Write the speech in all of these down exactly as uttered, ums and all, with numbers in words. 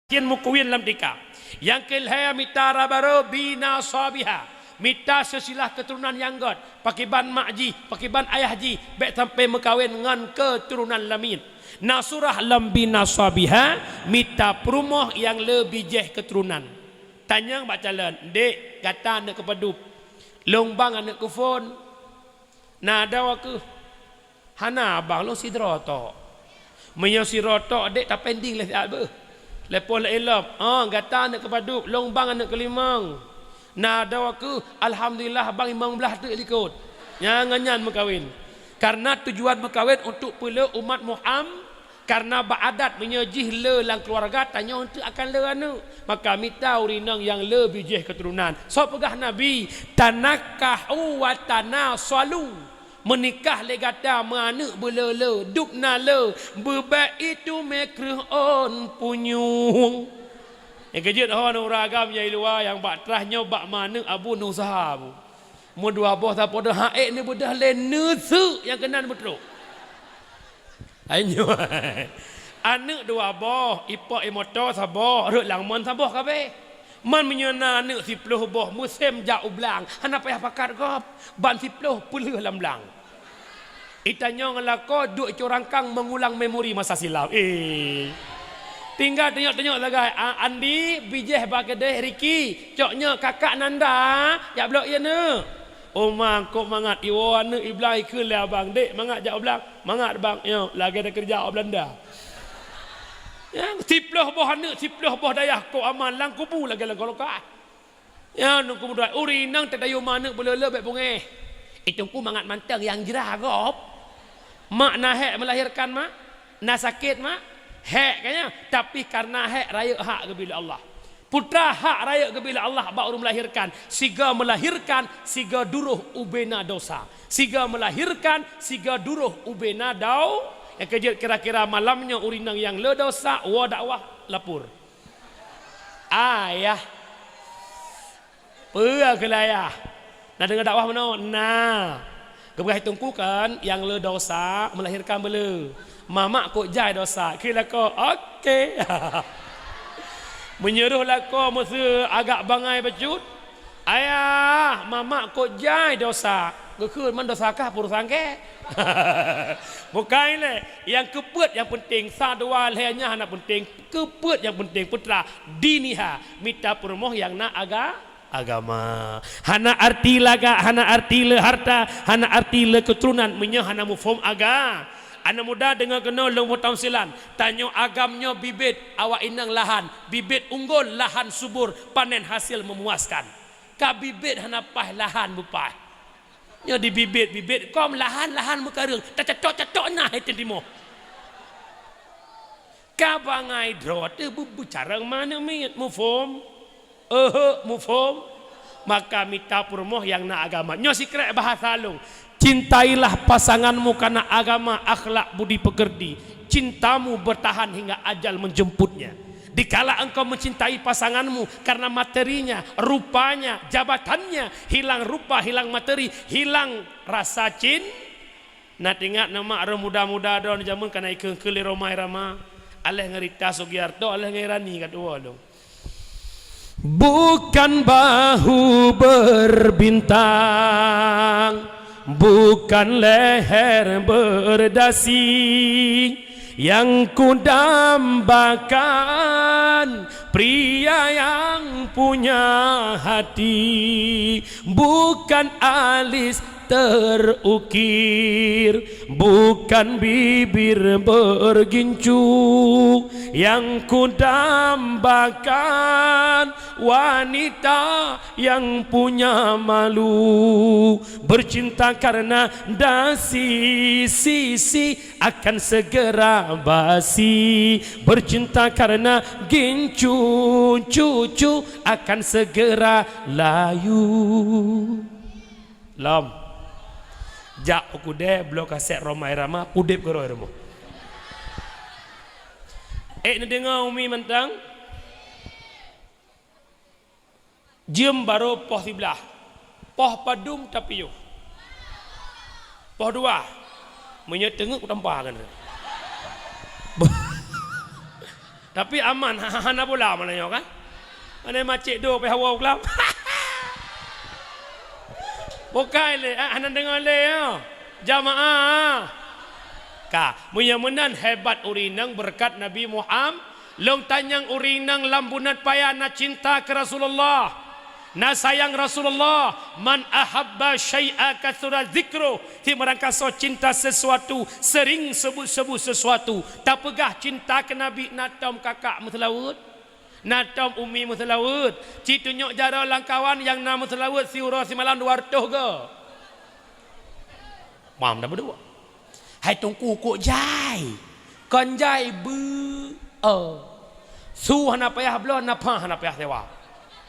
Cien meukawen lam tika. Nyang keu lhèe mita raba rôh binasabiha. Mita silsilah keuturonan nyang gèt. Pakriban mak jih, pakriban ayah jih, bèk sampé meukawen ngon keuturonan lamiet. Nasurah lam binasabiha, mita peurumoh nyang le bijèh keuturonan. Tanyong bak calon, "Dek, gata aneuk keupadub? Lôn bang aneuk keuphôn." "Na droe kheueh." "Hana abang, lôn sidroe tok." "Meunyoe sidroe tok, dek tapending lé siat beuh. Lé poh lé ilop." "Oh, gata aneuk keupadub, lôn bang aneuk keulimong." "Na droe kheueh?" "Alhamdulillah, bang limong blaih teuk likot." Nyan ngon nyan meukawen. Karena tujuan meukawen untuk peulé umat Muham-, karena bak adat meunyoe jih le lam keuluwarga, tanyoe eunteuk akan le aneuk. Maka mita ureueng inong nyang le bijèh keuturonan. Soe peugah Nabi, "Tanakahu wa tanasalu." Meunikah lé gata meuaneuk beuleu-leu, dub na le, beubèk itu mé kreueh ôn punyueng. Nyang keujeuet ho ureueng agam nyang i luwa nyang bak trah nyoe bak meuaneuk abu neusaha bu. Meudua boh sapoe deuh ha ék neubeudôh lé neuseuk nyang keunan beutrok. Hai nyoe. Aneuk dua boh, ipok imoto saboh, rhot lam mon saboh kabeh. Man meunyoe na aneuk siploh boh, musém jak u blang, hana payah pakat gob, ban siploh peulheueh lam blang. Itanyong lakoe duek icok rangkang mengulang memori masa silam. Eh. Tinggai tanyong-tanyong sagai, "A, Andi, bijèh ba keudeh Riki, cok nyoe kakak Nanda, jak bloe ie neuk." "Oh ma, kok mangat iwoe aneuk i blang ikheun lé abang, dek mangat jak u blang." "Mangat bang, nyoe lagèe takeureuja awak Beulanda." Nyan siploh boh aneuk, siploh boh dayah kok aman lam kubu lagèe lam golokah. Nyan nungku muda, ureueng inong teudayu ma aneuk beuleu-leu bèk beungéh. Itungku mangat mantong nyang jra gob. Mak na hék melahirkan mak, na sakét mak, hék ka nyan, tapi karena hék rayeuk hak geubri lé Allah. Putra hak rayeuk geubri lé Allah bak ureueng melahirkan, siga melahirkan, siga duroh ubena dosa. Siga melahirkan, siga duroh ubena dau-, nyang keujeuet kira-kira malam nyoe ureueng inong nyang le dosa, woe dakwah lapor. Ayah. Peue kheun lé ayah? Na deungoe dakwah meunoe? Na. Geupeugah itungku kan, nyang le dosa melahirkan beuleu. Mamak kok jai dosa. Kheun lakoe, oke. Meunyoe roh lakoe meuseu agak bangai bacut, "Ayah, mamak kok jai dosa." Geukheun, "Man dosa kah peurusan kèe?" Bukai lé, nyang keupeuet nyang penting, sa dua lhèe nyan hana penting. Keupeuet nyang penting, putra, diniha, mita peurumoh nyang na aga-, agama. Hana arti lagak, hana arti le harta, hana arti le keuturonan meunyoe hana muphom aga-, Aneuk muda deungoe keunoe lôn peutafsiran, tanyoe agam nyoe bibit, awak inong lahan, bibit unggul, lahan subur, panen hasil memuaskan. Ka bibit hana paih, lahan beupaih. Nyoe dibibit-bibit, kong lahan-lahan meukareueng, tacatok-catok na hai teuntimoh. Ka bangai droe teuh beu-, beucarông ma aneuk miet, muphom? Ehe, muphom? Maka mita peurumoh nyang na agama. Nyoe sikrek bahasa lôn. Cintailah pasanganmu karena agama, akhlak, budi pekerti. Cintamu bertahan hingga ajal menjemputnya. Dikala engkau mencintai pasanganmu karena materinya, rupanya, jabatannya, hilang rupa, hilang materi, hilang rasa cin-, Na teuingat na mak, rhöh muda-muda droe jameun ka na ikheun-kheun lé Rhoma Irama, aléh ngon Rita Sugiarto, aléh ngon Irani ka tuwoe lom. Bukan bahu berbintang, bukan leher berdasi, yang kudambakan pria yang punya hati, bukan alis terukir, bukan bibir bergincu, yang kudambakan wanita yang punya malu. Bercinta karena dasi, sisi akan segera basi. Bercinta karena gincu, cucu akan segera layu. Lom. Jak u keudè bloe kasét Rhoma Irama, pudeb keudroe rumoh. Ék neudeungoe Umi mantong? Jeuem barô poh siblaih. Poh padum tapiôh? Poh dua. Meunyoe teungeut kutampa keunoe. Tapi aman, hana bola malam nyoe kan? Mana macet do pih hawa ulam. Bukai lé, ah, hana deungoe lé, ya. Jamaah. Ka, meunyoe meunan hebat ureueng inong beureukat Nabi Muhammad. Lôn tanyong ureueng inong lam buneut paya na cinta keu Rasulullah. Na sayang Rasulullah, "Man ahabba syai'a katsura dzikruh." Tiep meurangkasoe cinta sesuatu, sering sebut-sebut sesuatu. Tapeugah cinta keu Nabi, na tom kakak meuseulaweuet. Na tom umi meuseulaweuet. Cit tunyok jaroe lam kawan nyang na meuseulaweuet siuroe simalam dua reutôh go. Mam dah berdua. Hai Teungku kok jai. Kon jai beu. Oh. Su hana payah bloe, nafah hana payah sewa.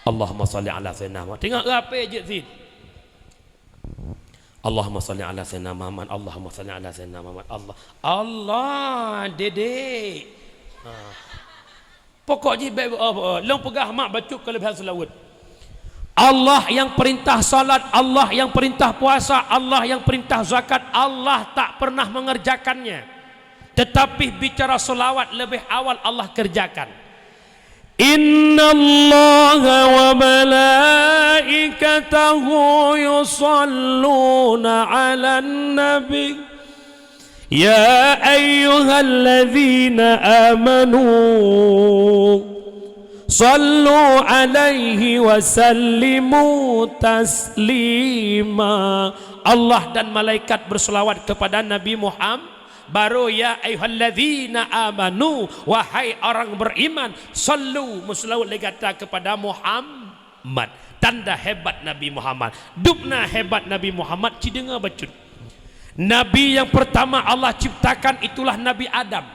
Allahumma shalli ala sayyidina Muhammad. Tengok ape jeuet sit. Allahumma shalli ala sayyidina Muhammad. Allahumma shalli ala sayyidina Muhammad. Allah. Allah, dedek. Ha. Pokok jih bèk, oh, oh, lôn peugah mak bacut keuleubèhan seulaweuet. Allah nyang peurintah salat, Allah nyang peurintah puasa, Allah nyang peurintah zakat, Allah tak pernah mengerjakannya. Tetapi bicara selawat lebih awal Allah kerjakan. Innallaha wa malaikatahu yusalluna 'alan nabi. Ya ayyuhalladzina amanu sallu 'alaihi wa sallimu taslima. Allah dan malaikat berselawat kepada Nabi Muhammad. Baru, "Ya ayyuhalladzina amanu," wahai orang beriman, "sallu," meuseulaweuet lé gata kepada Muhammad. Tanda hebat Nabi Muhammad. Dubna hebat Nabi Muhammad, ci deungoe bacut. Nabi yang pertama Allah ciptakan itulah Nabi Adam.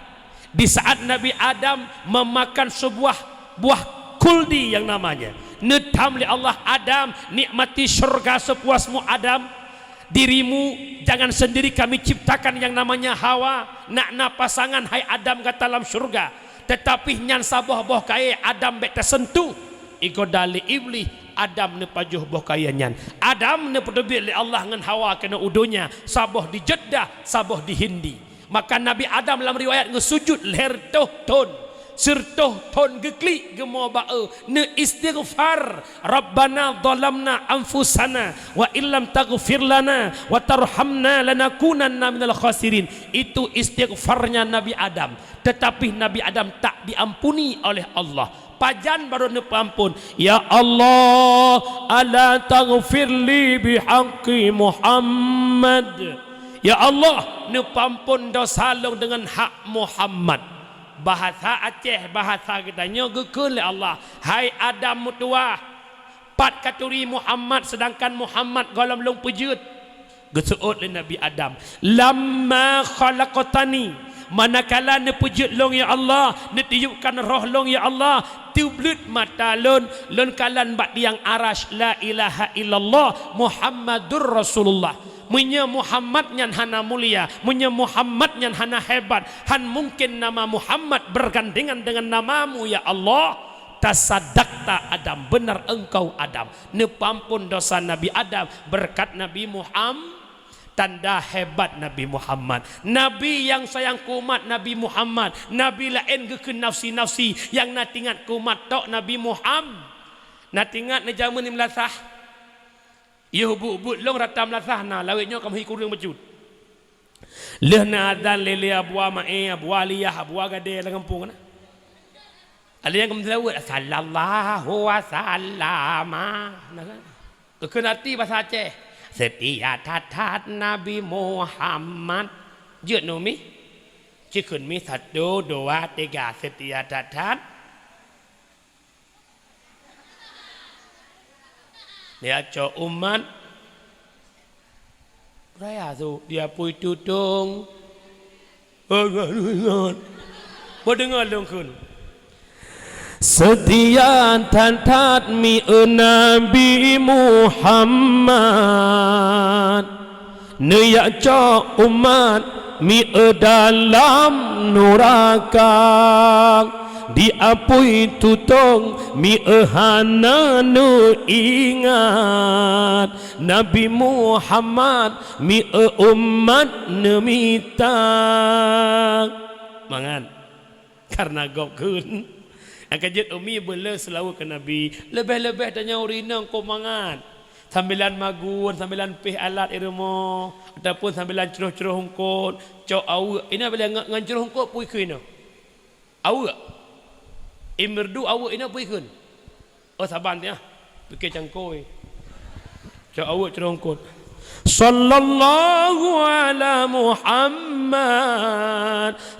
Di saat Nabi Adam memakan sebuah buah khuldi yang namanya, neutham lé Allah, "Adam, nikmati syurga sepuasmu, Adam. Dirimu jangan sendiri, kami ciptakan yang namanya Hawa. Nak na pasangan, hai Adam, gata lam syurga." Tetapi nyan saboh boh kayèe Adam bèk tasentuh. Igoda lé Iblih, Adam neupajoh boh kayèe nyan. Adam neupeuteubiet lé Allah ngon Hawa keunoe u donya, saboh di Jeddah, saboh di Hindi. Maka Nabi Adam lam riwayat geusujut lhèe reutôh thôn, sireutôh thôn geuklik geumoe ba-e, neuistighfar, "Rabbana zalamna anfusana wa illam taghfir lana wa tarhamna lanakunanna minal khasirin." Itu istighfarnya Nabi Adam. Tetapi Nabi Adam tak diampuni oleh Allah. Pajan baru neupeuampon? "Ya Allah, ala taghfirli bihaqqi Muhammad." Ya Allah, neupeuampon dosa lôn deungon hak Muhammad. Bahasa Aceh, bahasa geutanyoe geukheun lé Allah, "Hai Adam meutuwah, pat katuri Muhammad, sedangkan Muhammad gohlom lôn peujeuet?" Geuseuôt lé Nabi Adam, "Lamma khalaqtani, manakala neupeujeuet lôn, ya Allah, neutiyupkan roh lôn, ya Allah, teubleuet mata lôn, lôn kalon bak tiang Arasy, 'La ilaha illallah Muhammadur Rasulullah.' Meunyoe Muhammad nyan hana mulia, meunyoe Muhammad nyan hana hebat, han mungken nama Muhammad bergandengan dengan namamu, ya Allah." Tasadakta Adam, benar engkau Adam. Neupeuampon dosa Nabi Adam berkat Nabi Muhammad. Tanda hebat Nabi Muhammad. Nabi nyang sayang keu umat Nabi Muhammad. Nabi laén geukheun nafsi-nafsi, nyang na teuingat keu umat tok Nabi Muhammad. Na teuingat neujameun di meulasah? Yoh buet-buet lôn rata meulasah na, lawét nyoe ka meuhi kureueng bacut. Lheueh na azan lé-lé Abua Maé, Abua Aliyah, Abua Gadé lam gampông na. Ada nyang geumeuseulaweuet, "Sallallahu wa sallama." Nah, kan? Geukheun arti basa Aceh, "Seutia that-that Nabi Muhammad." Jeuet nyoe mi. Ci kheun mi, satu, dua, tiga, seutia that-that. Dia cok umat. Raya tu, dia pui tutong. Ingat. Beudeungoe lôn kheun. Seutia that-that mi-e Nabi Muhammad. Neujak cok umat mi-e dalam nuraka, di apui tutong mi-e hana neuingat, Nabi Muhammad mi-e umat neumita. Mangat. Karena gob kheun, Angka jeuet umi beuleu seulaweuet keu Nabi, leubeh-leubeh tanyoe ureueng inong kok mangat. Sambilan magun, sambilan péh alat i rumoh, ataupun sambilan croh-croh eungkot, cok aweuek. Inoe bila ngon, ngon croh eungkot pui kheun inoe. Aweuek. Imerdu aweuek inoe pui kheun. Oh, saban tiah. Pike cangkoi. Cok aweuek croh eungkot. Sallallahu ala Muhammad,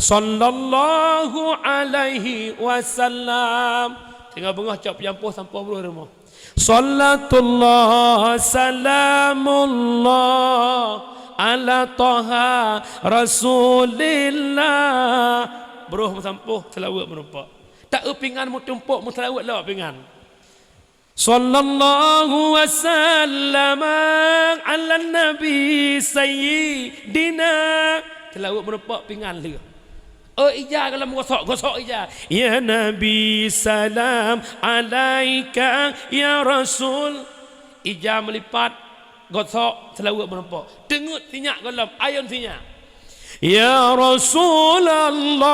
sallallahu alaihi wasallam. Teungoh beungoh cok peunyampoh sampoe brôh rumoh. Salatullah, salamullah, ala Taha Rasulillah. Brôh meusampoh, seulaweuet meurumpok. Tak eu pingan meutumpok, meuseulaweuet lewat pingan. Sallallahu wasallam ala Nabi Sayyidina. Seulaweuet meurumpok pingan lheueh. Oh, ija gohlom gosok, gosok ija. Ya Nabi, salam alaika, ya Rasul. Ija meulipat, gosok, seulaweuet meurumpok. Teungeut sinyak gohlom, ayôn sinyak. Ya Rasulullah,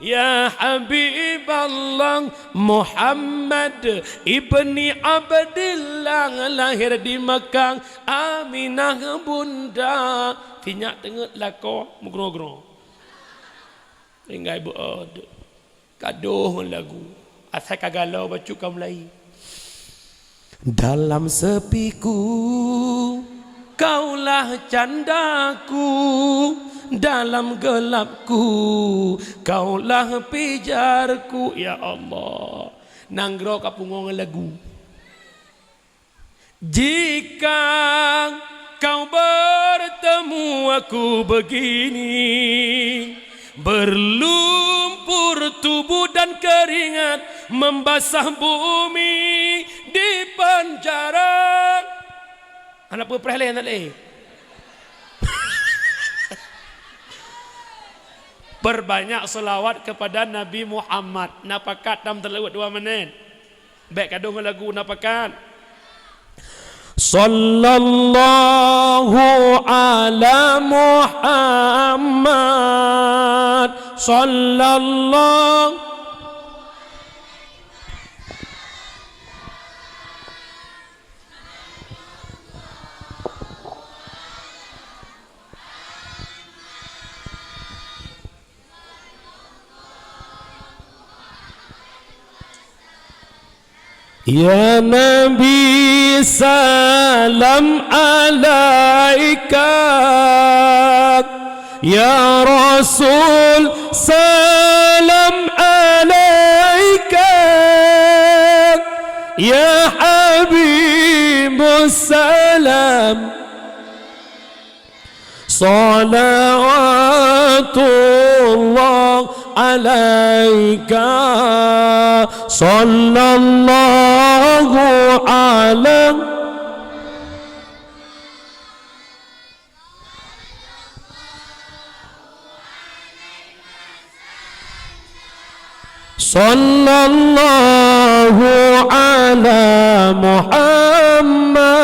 ya Habiballah, Muhammad ibni Abdillah, lahir di Makkah, Aminah bunda. Sinyak teungeut lakoe meugroe-groe. Tinggai beuôt. Ka dôh ngon lagu. Asai ka galoe bacut ka mulai. Dalam sepiku, kaulah candaku. Dalam gelapku, kaulah pijarku. Ya Allah. Nanggroe ka pungoe ngon lagu. Jika kau bertemu aku begini, berlumpur tubuh dan keringat membasah bumi di penjara. Hana peue preh lé, hana lé. Perbanyak selawat kepada Nabi Muhammad. Na pakat tam teulaweuet dua menit. Bèk ka dong lagu na pakat. Sallallahu ala Muhammad. Sallallahu Ya Nabi, salam alaika. Ya Rasul, salam alaika. Ya Habibus salam. Salawatullah alaika, sallallahu ala Sallallahu ala Muhammad.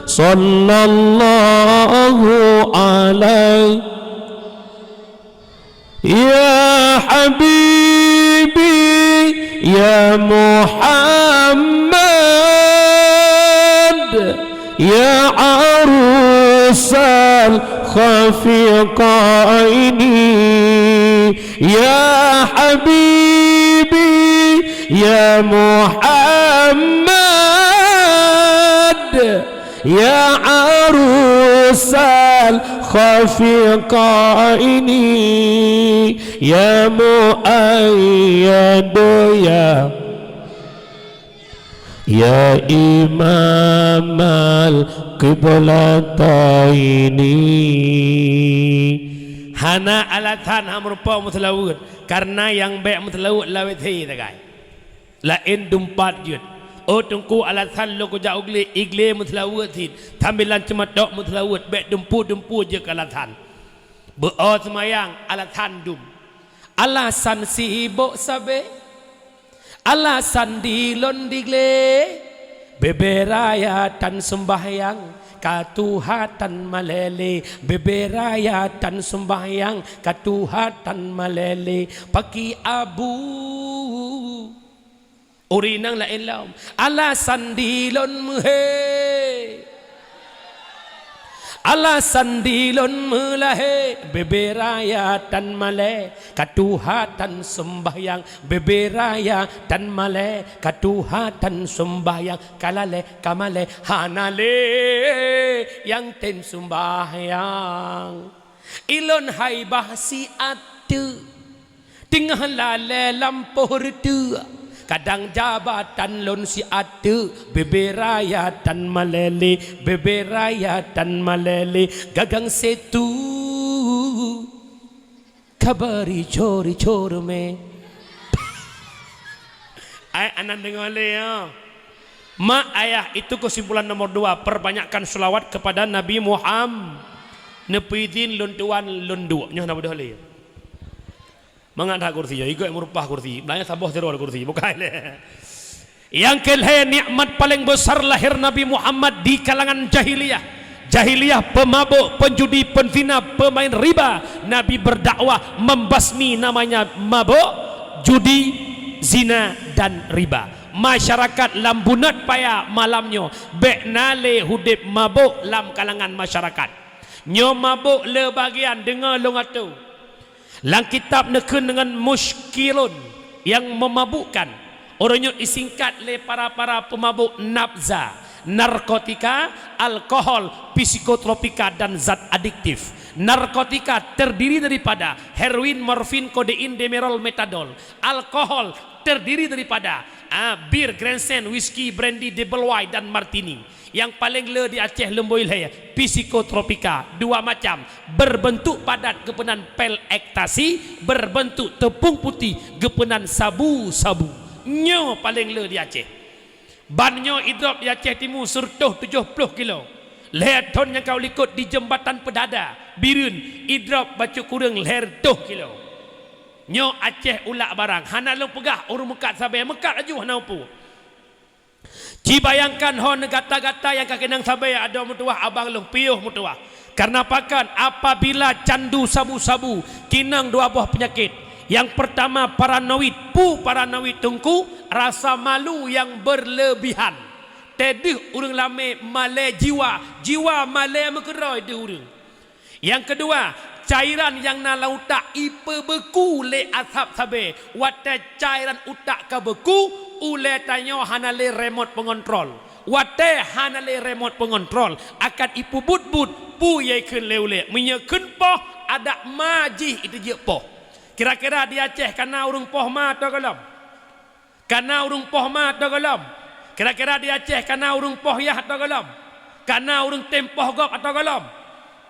Sallallahu alaihi. Ya habibi, ya Muhammad. Ya arusal khafiqaini, ya habibi, ya Muhammad, ya arusal khafiqaini, ya muayyad, ya Ya imamal qiblataini. Hana alasan hana meurumpok meuseulaweuet, karena nyang bèk meuseulaweuet lawét he sagai. Laén dumpat jeuet. Oh Teungku, alasan lôn kujak u glé, i glé meuseulaweuet cit, sambilan ceumatok meuseulaweuet, bèk dumpu-dumpu jeuet keu alasan. Beu-o seumayang, alasan dum. Alasan sibok sabe. Alasan di lôn di glé, bebe raya tan seumbahyang, Ka tuha tan malèe lé, bebe raya tan seumbahyang, ka tuha tan malèe lé, paki abu. Ureueng inong laén lom, alasan di lôn meuhé. Alasan di lôn meulahé, bebe raya tan malèe, ka tuha tan seumbahyang, bebe raya tan malèe, ka tuha tan seumbahyang, ka lalèe, ka malèe, hana lé nyang tem seumbahyang. Ilôn hai bah si ateueh, teungoh lalèe lampôh reuteuek, kadang jabatan lôn si ateueh, bebe raya tan malèe lé, bebe raya tan malèe lé, gagang setu ka bari cori-cori mé. Ai anan deungoe lé, ya. Mak ayah, itu kesimpulan nomor dua, perbanyakkan selawat kepada Nabi Muhammad. Neupeuidhin lôn tuan lôn duek. Nyoe na beudôh lé. Mangat that kursi, ya, ikôt meurupah kursi. Belanya saboh sidroe kursi, bukai lé. Nyang keulhèe, nikmat paléng besar lahé Nabi Muhammad di kalangan jahiliyah. Jahiliyah, pemabuk, penjudi, penzina, pemain riba. Nabi berdakwah membasmi namanya mabuk, judi, zina, dan riba. Masyarakat lam buneut paya malam nyoe bèk na lé udép mabuk lam kalangan masyarakat. Nyoe mabuk le bagian, deungoe lôn atô. Lam kitab neukheun deungon muskirun, nyang memabukkan. Uroe nyoe disingkat lé para-para pemabuk nafza, narkotika, alkohol, psikotropika, dan zat adiktif. Narkotika terdiri daripada heroin, morfin, kodein, demerol, metadol. Alkohol terdiri daripada, ah, bir, Grandstand, whisky, brandy, double wine, dan martini. Nyang paléng le di Aceh leumboi lhèe, psikotropika, dua macam, berbentuk padat geupeunan pil ekstasi, berbentuk tepung putih geupeunan sabu-sabu. Nyoe paléng le di Aceh. Ban nyoe idrop di Aceh Timu seureutôh tujoh ploh kilo. Lhèe thon nyang ka u likot di Jeumbatan Peudada, Bireuen, idrop bacut kureueng lhèe reutôh kilo. Nyoe Aceh ulak barang, hana lôn peugah ureueng meukat sabe, meukat laju hana mupu. Ci bayangkan ho neugata-gata nyang ka keunong sabe adoe meutuwah abang lôn piôh meutuwah. Kareuna pakon? Apabila candu sabu-sabu keunong dua boh peunyakét. Nyang peurtama paranoid. Peue paranoid Teungku? Rasa malu nyang beureulebihan. Teuh deuh ureueng ramé malèe jiwa, jiwa malèe meukeurôi deuh ureueng. Nyang keudua, cairan nyang na lam utak ipeubeuku lé asab sabe. Watèe cairan utak ka beuku, ulèe tanyoe hana lé remote pengontrol. Watèe hana lé remote pengontrol, akan ipeubuet-buet peue nyang ikheun lé ulèe. Meunyoe kheun poh, adak ma jih iteujeuet poh. Kira-kira di Aceh ka na ureueng poh ma atau gohlom? Ka na ureueng poh ma atau gohlom? Kira-kira di Aceh ka na ureueng poh yah atau gohlom? Ka na ureueng tem poh gob atau gohlom?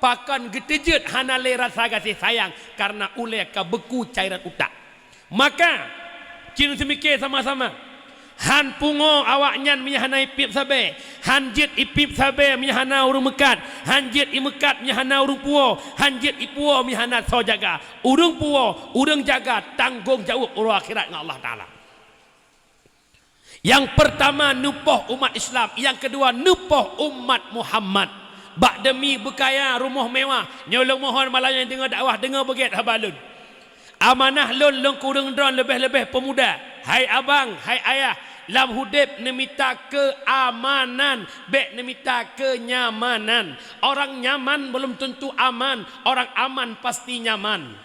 Pakon geuteujeuet hana lé rasa gaséh sayang kareuna ulèe ka beuku cairan utak. Maka, ci neuseumiké sama-sama. Han pungo awaknyan meunyo hana ipiep sabe, han jeuet ipiep sabe meunyo hana ureueng meukat, han jeuet imeukat meunyo hana ureueng puwoe, han jeuet ipuwoe meunyo hana soe jaga. Ureueng puwoe, ureueng jaga tanggong jaweueb uroe akhirat ngon Allah Taala. Nyang peurtama neupoh umat Islam, nyang keudua neupoh umat Muhammad. Bak demi beukaya, rumoh mewah, nyoe lôn mohon malam nyoe deungoe dakwah, deungoe beugèt haba lôn. Amanah lôn, lôn kureueng droe leubeh-leubeh peumuda. Hai abang, hai ayah, lam udép neumita keuamanan, bèk neumita keunyamanan. Orang nyaman belum tentu aman, orang aman pasti nyaman.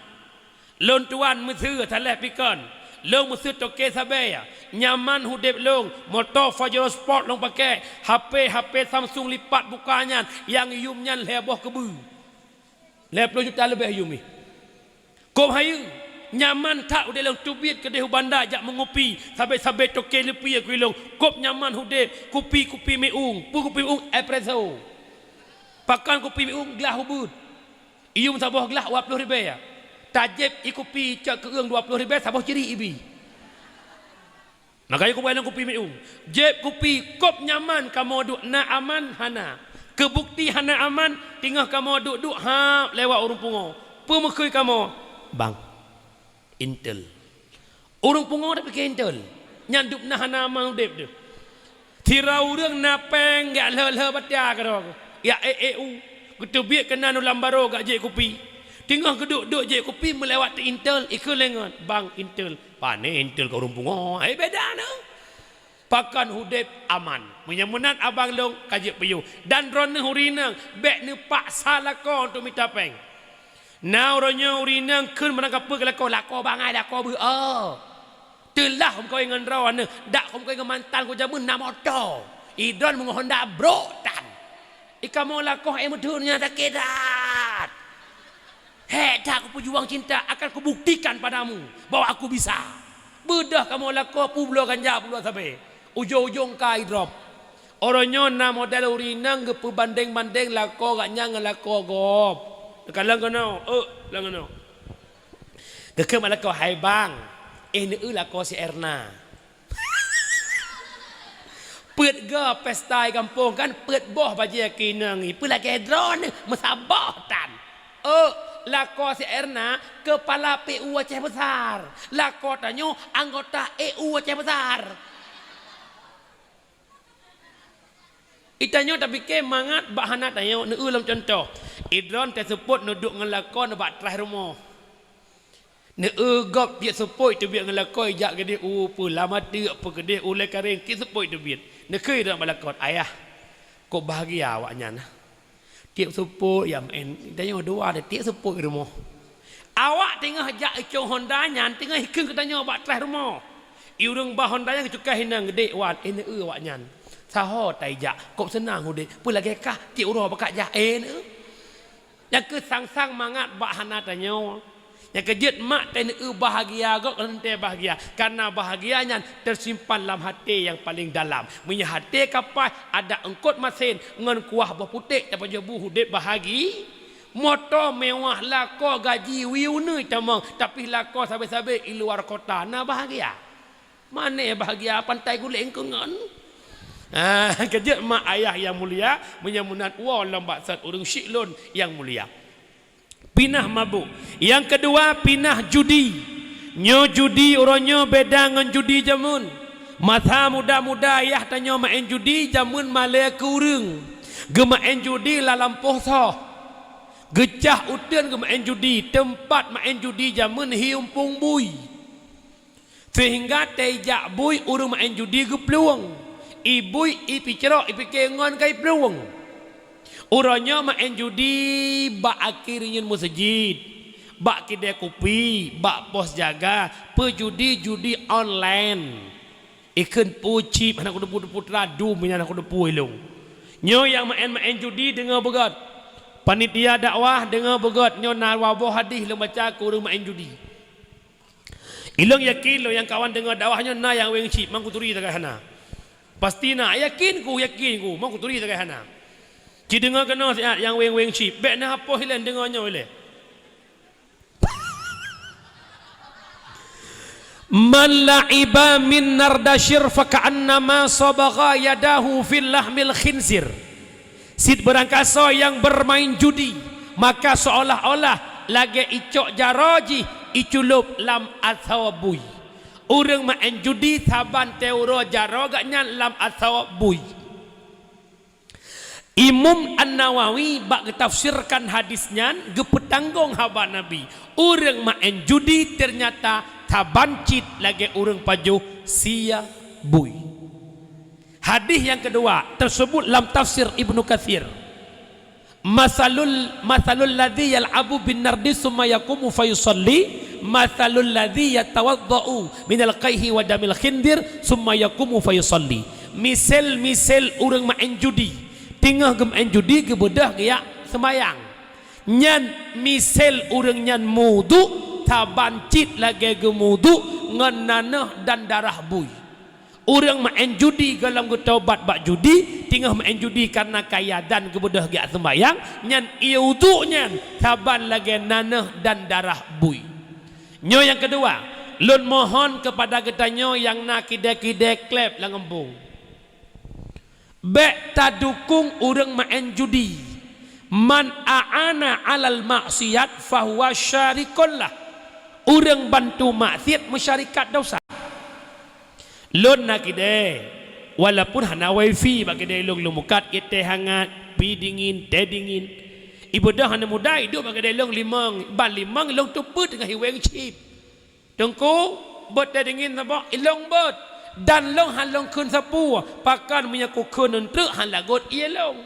Lôn tuan meuseu salah pikon. Lôn meuseu toke sabe, nyaman udép lôn, moto Pajero Sport lôn pake, H P, H P Samsung lipat buka nyan, nyang yum nyan lhèe boh keubeue. Lhèe ploh juta leubeh yum jih. Kop hayeue, nyaman that udép lôn, teubiet keudeh u banda jak meungupi, sabe-sabe toke leupie keu lôn, kop nyaman udép, kupi-kupi miung, peue kupi miung, espresso. Pakon kupi miung, glah ubeut. Iyum saboh glah dua ploh ribèe. Tajép i kupi cok keu ureueng dua ploh ribèe, saboh cirik ibi. Makajih kupeugah lôn kupi miung. Jép kupi, kop nyaman kamoe duek, na aman hana. Keu bukti hana aman, teungoh kamoe duek-duek hab lewat ureueng pungo. Peue meukheun kamoe? Bang, intel. Ureueng pungo tapike intel. Nyan dum na hana aman udép teuh. Sidroe ureueng na pèng jak lheueh-lheueh batea keudroe. Ya, eh, eh, u. Geuteubiet keunan u lam baro gak jép kupi. Teungoh geuduek-duek jép kupi meulewat teuintel, ikheun lé ngon, "Bang, intel." "Pane intel keu ureuëng pungo?" Eh, beda na. Pakon udeb aman. Meunyoe meunan abang lôn ka jeuet piôh. Dan droeneuh ureuëng inong, bék neupaksa lakoe untuk mita péng. Na uroe nyoe ureuëng inong kheun meunan ka peue keu lakoe, lakoe bangai, lakoe beuh, oh. Teulah meukawen ngon droeneuh, dak meukawen ngon mantan ku jameun na moto. Idon meungon Honda brok tan. Ikamoe lakoe eh meuteun nyang sakét that. Hék that kupeujuang cinta, akan kubuktikan padamu bahwa aku bisa. Beudôh kamoe lakoe peubloe ganja, peubloe sabe. Ujong-ujong ka idrop. Uroe nyoe na model ureuëng inong geupeubandeng-bandeng lakoe gobnyan ngon lakoe gob. Ka lôn keunoe, eh, lôn keunoe. Geukheun bak lakoe, "Hai bang, eh neueu lakoe si Erna." Peuet goe pesta i gampông kan, peuet boh bajée keu inong i, peue lagée droeneuh meusaboh tan. Oh, lakoe si Erna, kepala P U Aceh Besar. Lakoe tanyoe anggota E U Aceh Besar. Itanyoe tapike mangat bak hana tanyoe, neueu lom cuntoh. Idroen teuseupôt neuduek ngon lakoe nibak traih rumoh. Neueu gob tiek seupôt teubiet ngon lakoe jak keudeh u peue lam ateuk, peue keudeh u lé kareng, tiek seupôt teubiet. Neukheun idroen bak lakoe, "Ayah, kok bahagia awaknyan." Tiek seupôt ya maén, tanyoe dua deh, tiek seupôt rumoh. Awak teungoh jak icong Honda nyan, teungoh ikheun keu tanyoe bak traih rumoh. I ureuëng ba Honda nyan geucukai hinan geudeh wan, eh neueu awaknyan. Saho tai jak, kok seunang udeb, peue lagée kah tiek uroe bakat jak, eh neueu. Nyang keu sang-sang mangat bak hana tanyoe. Nyang keu jeuet mak teuh neueu bahagia gob lom teuh bahagia. Karena bahagia nyan teusimpan lam até nyang paleng dalam. Meunyoe até ka paih, adak eungkot masen ngon kuah boh putéh tapajoh bu udeb bahagi. Moto mewah, lakoe gaji wiyeue tamong, tapi lakoe sabe-sabe i luar kota na bahagia. Mané bahagia pantai guleng keu ngon. Ah, keu jeuet mak ayah nyang mulia, meunyoe meunan woe lom bak sot ureuëng syik lôn nyang mulia. Pinah mabuk. Nyang keudua, pinah judi. Nyoe judi uroe nyoe beda ngon judi jameun. Masa muda-muda ayah tanyoe maén judi, jameun malée keu ureuëng. Geumaén judi lam lampôh soh. Geucah uteuen geumaén judi, teumpat maén judi jameun hi umpung bui. Seuhingga teujak bui ureuëng maén judi geuplueng. I bui i picrok i pike ngon ka iplueng. Uroe nyoe maén judi bak akhé reunyeun meuseujid, bak kidée kupi, bak pos jaga, peujudi-judi online. Ikheun peue cit hana kuteupeu-teupeu teuma dum nyan hana kuteupeu ilong. Nyoe nyang maén-maén judi deungoe beugét. Panitia dakwah deungoe beugét, nyoe na dua boh hadih lôn baca keu ureuëng maén judi. Ilong yakin lôn nyang kawan deungoe dakwah nyoe na nyang weng cit, mang kuturi sagai hana. Pasti na, yakin ku, yakin ku, mang kuturi sagai hana. Ci deungoe keunoe siat nyang weng-weng cit, bék na hapoh ilée deungoe nyoe ilée. "Man la'iba min nardasyir faka'annama sabagha yadahu fil lahmil khinzir." Cit barangkasoe nyang bermain judi, maka seolah-olah lagée icok jaroe jih iculôb lam asoe bui. Ureuëng maén judi saban teuuroe jaroe gobnyan lam asoe bui. Imam An-Nawawi bak geutafsirkan hadis nyan geupeutanggong haba Nabi, ureuëng maén judi teunyata saban cit lagée ureuëng pajoh sie bui. Hadis nyang keudua teuseubut lam tafsir Ibnu Katsir, "Masalul, masalul ladzi yal'abu bin nardi summa yaqumu fayusalli, masalul ladzi yatawadda'u minal qaihi wa damil khindir summa yaqumu fayusalli." Misel-misel ureuëng maén judi, teungoh geumaén judi geubeudôh geujak seumayang. Nyan misel ureuëng nyan muduk saban cit lagée geumuduk ngon naneuh dan darah bui. Ureuëng maén judi gohlom geutobat bak judi, teungoh maén judi kareuna kaya dan geubeudôh geujak seumayang, nyan ié uduk nyan saban lagée naneuh dan darah bui. Nyoe nyang keudua, lôn mohon keupada geutanyoe nyang na kidée-kidée kleb lam gampông. Bék tadukong ureuëng maén judi. "Man a'ana 'alal maksiat fahuwa syarikun lah." Ureuëng bantu maksiat meusyarikat dosa. Lôn na kidée, Walaupun hana wifi bak keude ilong, lôn mukat ie teh hangat, pi dingin, teh dingin. Ibeudôh hana muda iduek bak keude ilong limong, ban limong ilong teupeu teungoh iweng chip. Teungku, beuet teh dingin saboh, ilong beuet. Dan lôn han lôn kheun sapeue, pakon meunyoe kukheun eunteuk han lagot ie lôn.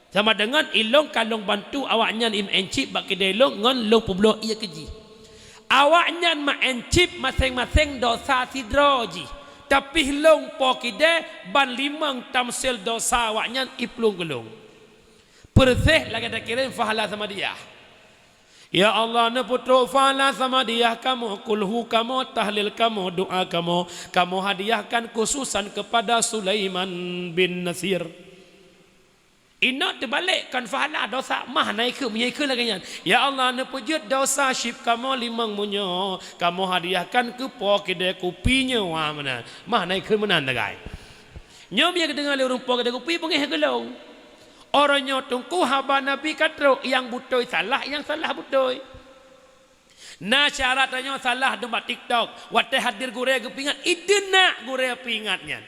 Sama deungon ilong ka lôn bantu awaknyan imeu'en chip bak keude ilong ngon lôn peubloe ie keu jih. Awaknyan meu'en chip maséng-maséng dosa sidroe jih, tapi lôn po keude ban limong tamsil dosa awaknyan iplueng keu lôn. Peureuseh lagée takirém pahala samadiyah. Ya Allah, neupeutrok pahala samadiyah kamoe, kulhu kamoe, tahlil kamoe, doa kamoe, kamoe hadiahkan khususan kepada Sulaiman bin Nasir. Inok teubalek kon pahala dosa, mah na ikheun meunyoe ikheun lagée nyan. Ya Allah, neupeujeuet dosa chip kamoe limong meunyoe, kamoe hadiahkan keu po keude kupi nyoe meunan. Mah na ikheun meunan tagai. Nyoe meunyoe geudeungoe lé ureuëng po keude kupi beungéh geulong. Uroe nyoe teungku haba Nabi ka trok, nyang beutôi salah, nyang salah beutôi. Na syarat tanyoe salah dum bak TikTok, watée hadir gurée geupeuingat, iteunak gurée peuingat nyan.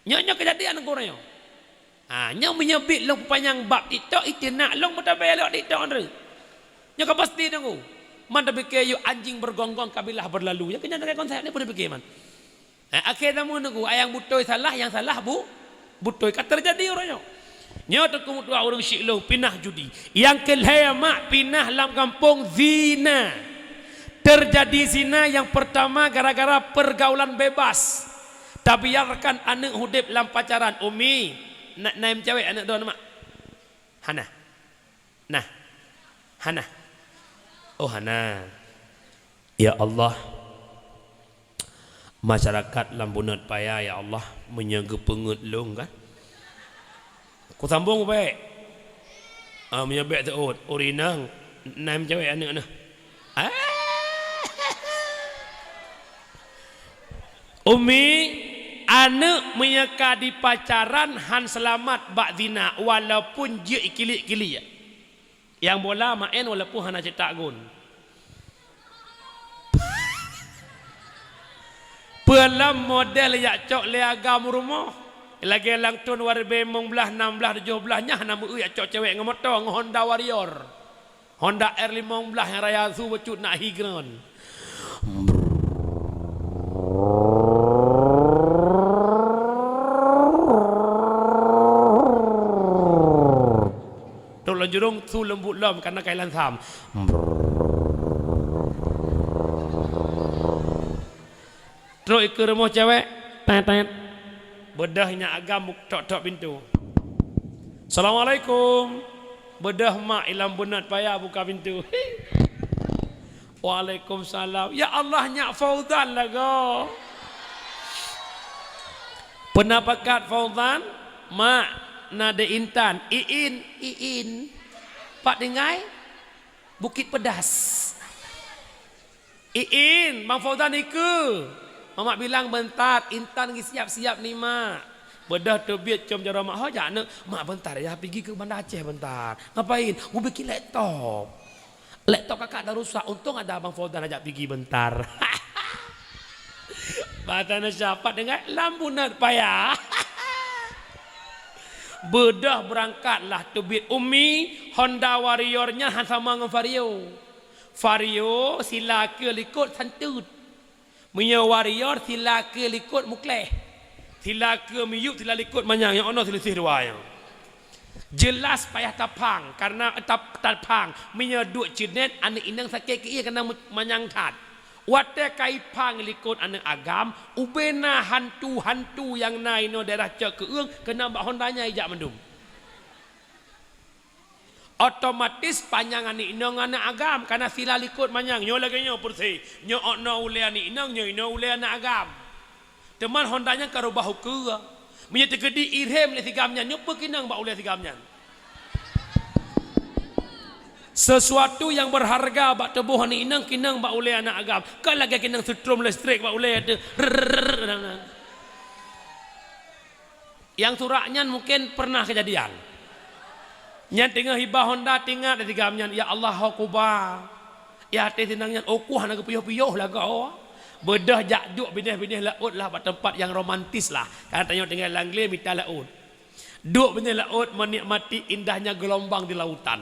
Nyoe, nyoe keujadian gurée nyoe. Ha, nyoe meunyoe biet lôn peupanyang bab TikTok, iteunak lôn meutabée lewat TikTok nyoe. Nyoe ka pasti teungku. Man tapike yue anjing bergonggong kabilah berlalu. Nyang keunyan lagée konsep ni pun tapike man. Eh, akhé zaman nunggu, nyang beutôi salah, nyang salah bu-, beutôi. Ka teujadi uroe nyoe. Nyoe teungku meutuah ureuëng syiek lôn pinah judi. Nyang keu lhée mak pinah lam gampông zina. Teujadi zina nyang peurtama gara-gara peurgaulan bebas. Tabiarkan aneuëk udeb lam pacaran. Umi, na, na meucawék aneuëk droeneuh mak? Hana. Nah. Hana. Oh, hana. Ya Allah. Masyarakat lam Buneut Paya, ya Allah, meunyoe geupeungeut lôn kan. Kusambong bék. Ah, meunyoe bék teuôt, ureuëng inong, na meucawék aneuëk neuh. Ah. Umi, aneuëk meunyoe ka dipacaran han seulamat bak zina, walaupun jeuet ikilik-kilik. Nyang bola maén walaupun hana cetak gon. Peue lom model jak cok lé agam rumoh. Lagée lam thon dua ribu lima belas, enam belas, tujoh belas nyan hana meu jak cok cewek ngon moto, ngon Honda Warrior. Honda R lima belas nyang raya su bacut nak hi gron. Trok lôn jurông su leumbut lom karena kai lansam. Trok ikeue rumoh cewek, tet, tet. Beudôh nyak agam tok-tok pintu. "Assalamualaikum." Beudôh mak ilam Buneut Paya buka pintu. "Waalaikumsalam." "Ya Allah, nyak Fauzan lagoe." Peue na pakat Fauzan? "Mak, na dek Intan." "Iin, iin." "Pat tinggai?" "Bukit Pedas." "Iin, Bang Fauzan ikeue." Mamak bilang beuntar, Intan geusiap-siap nima. Beudôh teubiet com jaroe mak, "Ho jak, Neuk?" "Mak, beuntar ya, pigi keu Banda Aceh beuntar." "Ngapain?" "Mubikin laptop." "Laptop kakak dah rusak, untông ada Bang Fauzan ajak pigi beuntar." Bahasa Indonesia, pat tinggai? Lam Buneut Paya. Beudôh beurangkatlah teubiet Umi, Honda Warrior nyan han sama ngon Vario. Vario sila keue likot santeut. Meunyoe Warrior sila keue likot mukléh. Sila keue miyueb, sila likot manyang, nyang ono seulisih dua nyoe. Jeulaih payah taphang, karena tap-, taphang. Meunyoe duek ceunet, aneuëk inong sakét keuieng karena manyang that. Watée ka iphang likot aneuëk agam, ubena hantu-hantu nyang na inoe daerah cok keuieng, keunan bak Honda nyan ijak mandum. Otomatis panyang aneuëk inong aneuëk agam, karena sila likot manyang. Nyoe lagée nyoe peureuseh. Nyoe ono ulée aneuëk inong, nyoe inoe ulée aneuëk agam. Teuma Honda nyan ka rubah ukeue. Meunyoe teukeudi irem lé sigam nyan, nyoe peue kinong bak ulée sigam nyan. Sesuatu yang berharga bak tuboh aneuëk inong kinong bak ulée aneuëk agam. Kon lagée kinong seutrom listrik bak ulée teuh. Nyang surak nyan mungken pernah keujadian. Nyan teungoh iba Honda teuingat lé sigam nyan, "Ya Allah, ho kuba." Ya até sinang nyan, "Oh, kuh na geupiôh-piôh lagoe." Beudôh jak duek binéh-binéh laôt lah bak teumpat nyang romantis lah. Kan tanyoe tinggai lam glé mita laôt. Duek binéh laôt menikmati indahnya gelombang di lautan.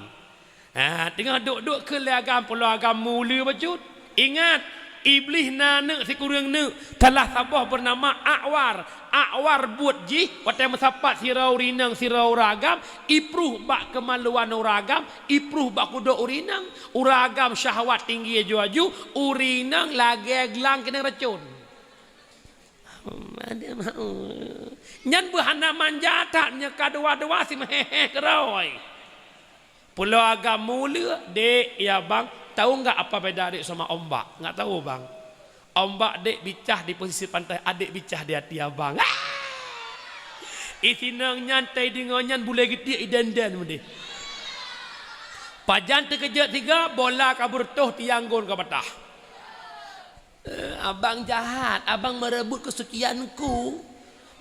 Ha, teungoh duek-duek kheun lé agam, pulo agam muleue bacut. Ingat, Iblih na aneuk sikureueng neuk, salah saboh beunama Akwar. Akwar buet jih, watée meusapat sidroe ureueng inong sidroe ureueng agam, ipruh bak keumaluan ureueng agam, ipruh bak kudok ureueng inong. Ureueng agam syahwat tinggi aju-aju, ureueng inong lagée glang keunong racon. Nyan beuhana manja that, nyoe ka dua-dua si meuhéh-héh keudroe. Pulo agam muleue, "Dek, ya bang, tahu nggak apa beda adek sama ombak?" "Nggak tahu bang." "Ombak dek bicah di pesisir pantai, adek bicah di hati abang." Ah! Isi nong nyan, tai deungoe nyan, bulée geutiek iden-iden meudeh. Pajan teukeujot sigoe, bola ka beureutoh, tiang gon ka patah. "Eh, abang jahat, abang merebut kesucianku."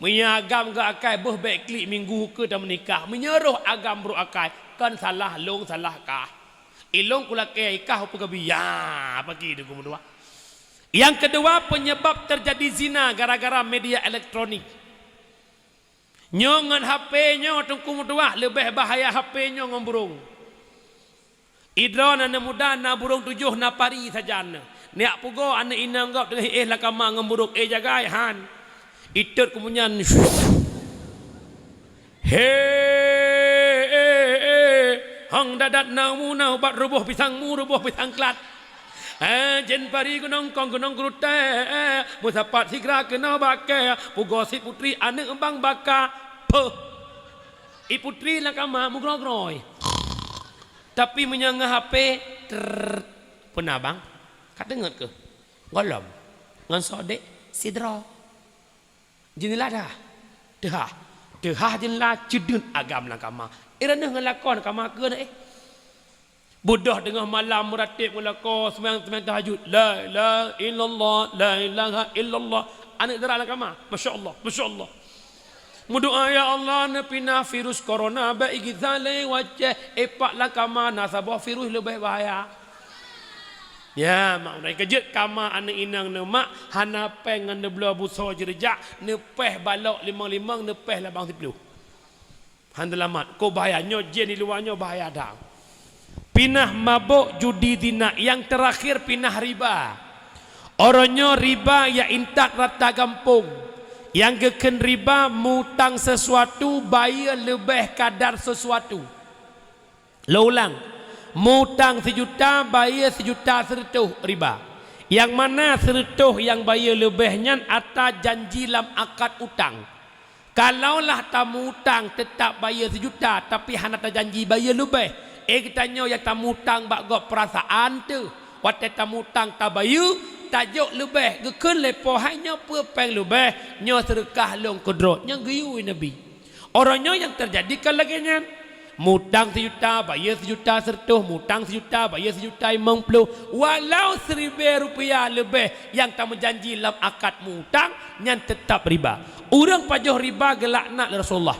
Meunyoe agam geuakai, boh bék klik minggu keu tameunikah. Meunyoe roh agam brok akai, kon salah lôn, salah kah. Ilôn kulakée ikah upeugabi, ya, pagi deungon meutuah. Nyang keudua, penyebab terjadi zina gara-gara media elektronik. Nyoe ngon H P nyoe teungku meutuah leubeh bahaya H P nyoe ngon burông. Idroe aneuk muda na burông tujoh na pari sajan. Neujak pugoe aneuk inong gob teungoh éh lam kama ngon burông, "Eh, jagai, han!" Itot keumunyan. He, eh, eh, hang dadat na mu na ubat ruboh pisang mu, ruboh pisang klat. Eh, jén pari gunong kong gunong geurutée, eh, meusapat sigra keunoe bak kée, pugoe si putri aneuk bang baka. Peuh. I putri lam kama meugroe-groe. Tapi meunyoe ngon H P, trrrr, peuna bang? Ka teungeut keuh? Gohlom. Ngon soe dek? Sidroe. Jeunela dah. Teuhah. Teuhah jeunela, ceudeut agam lam kama. Eh, reuneuh ngon lakon kama keu na, eh. Beudôh teungoh malam meuratéb ngon lakoe, seumayang-seumayang tahajud. La ilaha illallah, la ilaha illallah. Aneuk dara lam kama. Masya Allah, masya Allah. Meudoa, "Ya Allah, neupinah virus corona, bék igisa lé wacée." Epak lam kama na saboh virus leubeh bahaya. Ya, mak, meunai keujeuet kama aneuk inong neuh mak, hana péng ngon neubloe busoe jeureujak, neupéh balok limong-limong, neupéh labang siplôh. Han teulamat. Kok bahaya? Nyoe jén di luwa nyoe bahaya that. Pinah mabök, judi, zina, nyang teurakhir pinah riba. Uroe nyoe riba ya intat rata gampông. Nyang geukheun riba, mutang sesuatu, bayeue leubeh kadar sesuatu. Lôn ulang, mutang sijuta, bayeue sijuta sireutôh riba. Nyang mana sireutôh nyang bayeue leubeh nyan atra janji lam akad utang. Kalaulah tamutang teutab bayeue sijuta, tapi hana tajanji bayeue leubeh, eh, geutanyoe nyang tamutang bak gob peurasaan teuh. Watée tamutang tabayeue, tajok leubeh, geukheun lé po hai nyoe peue péng leubeh, nyoe seudeukah lôn keudroe, nyang geuyue Nabi. Uroe nyoe nyang teujadi ka lagée nyan. Mutang sijuta, bayeue sijuta sireutôh, mutang sijuta, bayeue sijuta limong ploh. Walau siribée rupiah leubeh nyang tameujanji lam akad mutang, nyan teutab riba. Ureuëng pajoh riba geulaknat lé Rasulullah.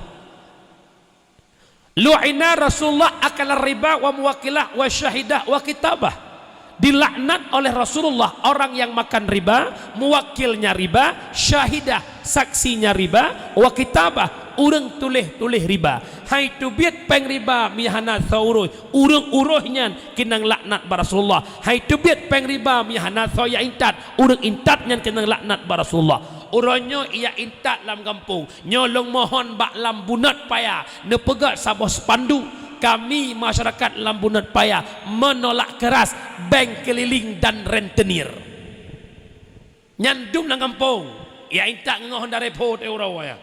Lu'ina Rasulullah akala riba wa muwakkilah wa syahidah wa kitabah. Dilaknat oleh Rasulullah orang yang makan riba, muwakilnya riba, syahidah, saksinya riba, wa kitabah, ureuëng tuléh-tuléh riba. Hai teubiet péng riba meuhana soe uroh, ureuëng uroh nyan keunong laknat bak Rasulullah. Hai teubiet péng riba meuhana soe nyang intat, ureuëng intat nyan keunong laknat bak Rasulullah. Uroe nyoe nyang intat lam gampông, nyoe lôn mohon bak lam Bunot Paya, neupeugét saboh spanduk, kami masyarakat lam Bunot Paya menolak keras bank keliling dan rentenir. Nyan dum lam gampông, nyang intat ngon Honda Revo teuh uroe nyoe.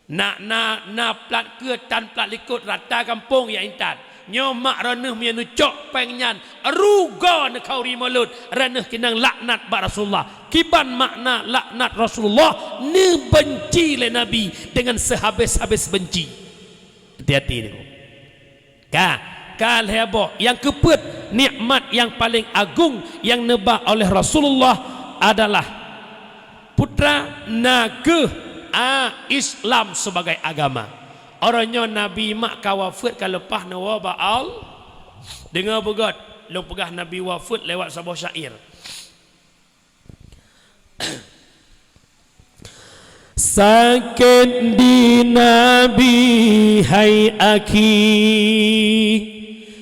Na, na, na plat keue tan plat likot rata gampông nyang intat. Nyoe mak droeneuh meunyoe neucok péng nyan, rugoe neukhauri mulôt, droeneuh keunong laknat bak Rasulullah. Kiban makna laknat Rasulullah, neubenci lé Nabi dengan sehabis-habis benci. Hati-hati deungoe. Ka, ka lhée boh. Nyang keupeuet, nikmat nyang paleng agong nyang neuba oleh Rasulullah adalah putra na kheueh, a, Islam sebagai agama. Uroe nyoe Nabi mak ka wafeuet ka leupah neuwoe bak Allah. Deungoe beugét, lôn peugah Nabi wafeuet lewat saboh syair. Sakét di Nabi hai akhi,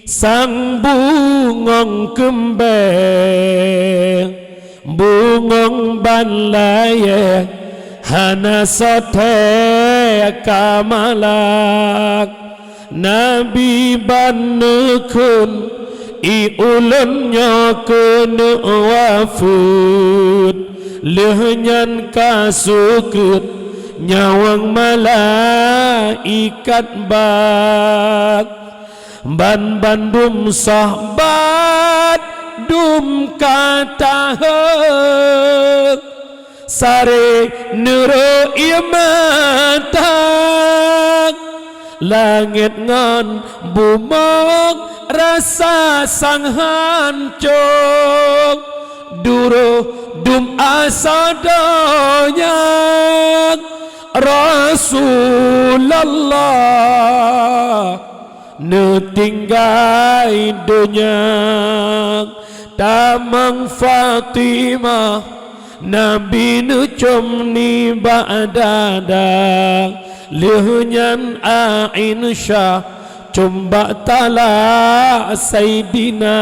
sang bungöng keumbée, bungöng ban layée hana soe thée ka malak. Nabi ban neukheun, "Ié ulôn nyoe keuneuk wafeuet," lheueh nyan ka sukeuet nyawöng malaikat bak. Banbandum sahabat dum ka taheueng, saré neurok ié mata, langét ngon bumoe rasa sang hancok, duroh dum asoe donya Rasulullah. Neutinggai donya tamong Fatimah, Nabi neucöm nibak dada, lheueh nyan Aisyah cöm bak talak Saidina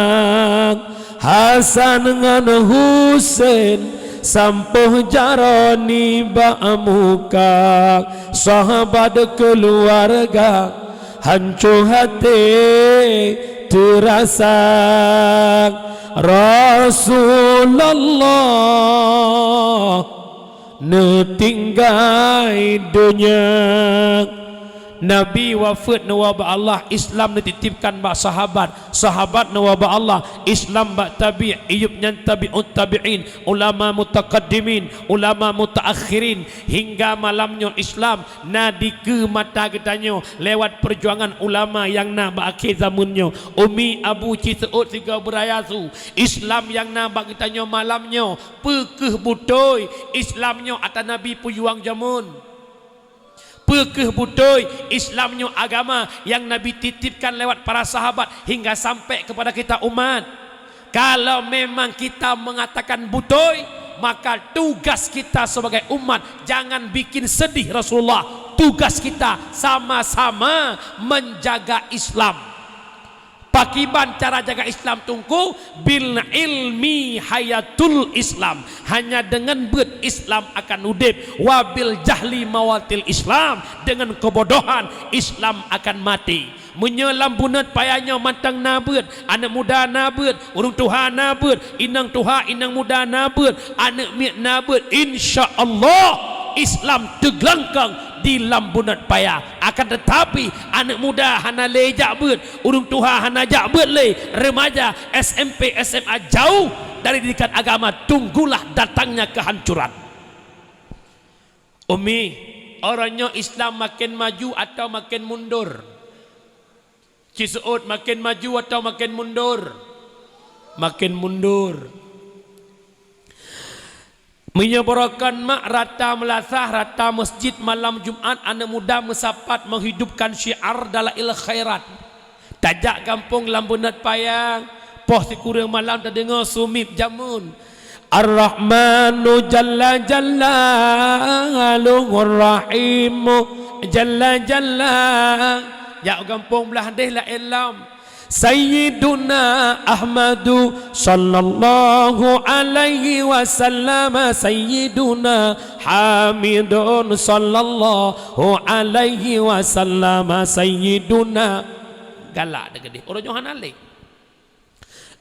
Hasan ngon Husen, sampôh jaroe nibak muka, sahabat keuluwarga hanco até teurasa. Rasulullah neutinggai donya. Nabi wafeuet neuwoe bak Allah, Islam neutitipkan bak sahabat, sahabat neuwoe bak Allah, Islam bak tabi', iyup nyan tabi'ut tabi'in, ulama mutaqaddimin, ulama mutaakhirin, hingga malam nyoe Islam na dikeue mata geutanyoe lewat peujuangan ulama nyang na bak akhé zameun nyoe. Umi, abu, ci seuôt sigoe beuraya su, Islam nyang na bak geutanyoe malam nyoe, peu kheueh beutôi Islam nyoe atra Nabi peujuang jameun. Peu kheueh beutôi Islam nyoe agama nyang Nabi titipkan lewat para sahabat hingga sampai kepada kita umat. Kalau memang kita mengatakan beutôi, maka tugas kita sebagai umat jangan bikin sedih Rasulullah. Tugas kita sama-sama menjaga Islam. Pakiban cara jaga Islam Teungku? Bil ilmi hayatul Islam. Hanya dengan beuet Islam akan udeb. Wa bil jahli mawatil Islam. Dengan kebodohan Islam akan mati. Meunyoe lam buneut paya nyoe mantong na beuet, aneuk muda na beuet, ureuëng tuha na beuet, inong tuha, inong muda na beuet, aneuk miet na beuet, insya Allah Islam teuglangkang di lam buneut paya. Akan tetapi, aneuk muda hana lé jak beuet, ureuëng tuha hana jak beuet lé, remaja, S M P, S M A jauh dari didikan agama, tunggulah datangnya kehancuran. Umi, uroe nyoe Islam makin maju atau makin mundur? Ci seuôt, makin maju atau makin mundur? Makin mundur. Meunyoe barokon mak rata meulasah, rata masjid malam Jumat, aneuk muda meusapat menghidupkan syiar Dalail Khairat. Tajak gampông lam buneut paya, poh sikureueng malam tadeungoe sumieb jameun. Ar-Rahmanu jalla jalaluhu, Ar-Rahimu jalla jalla. Jak gampông blah deh laén lom. Sayyiduna Ahmadu sallallahu alaihi wasallam, Sayyiduna Hamidun sallallahu alaihi wasallam, Sayyiduna. Galak deh keudeh. Uroe nyoe hana lé.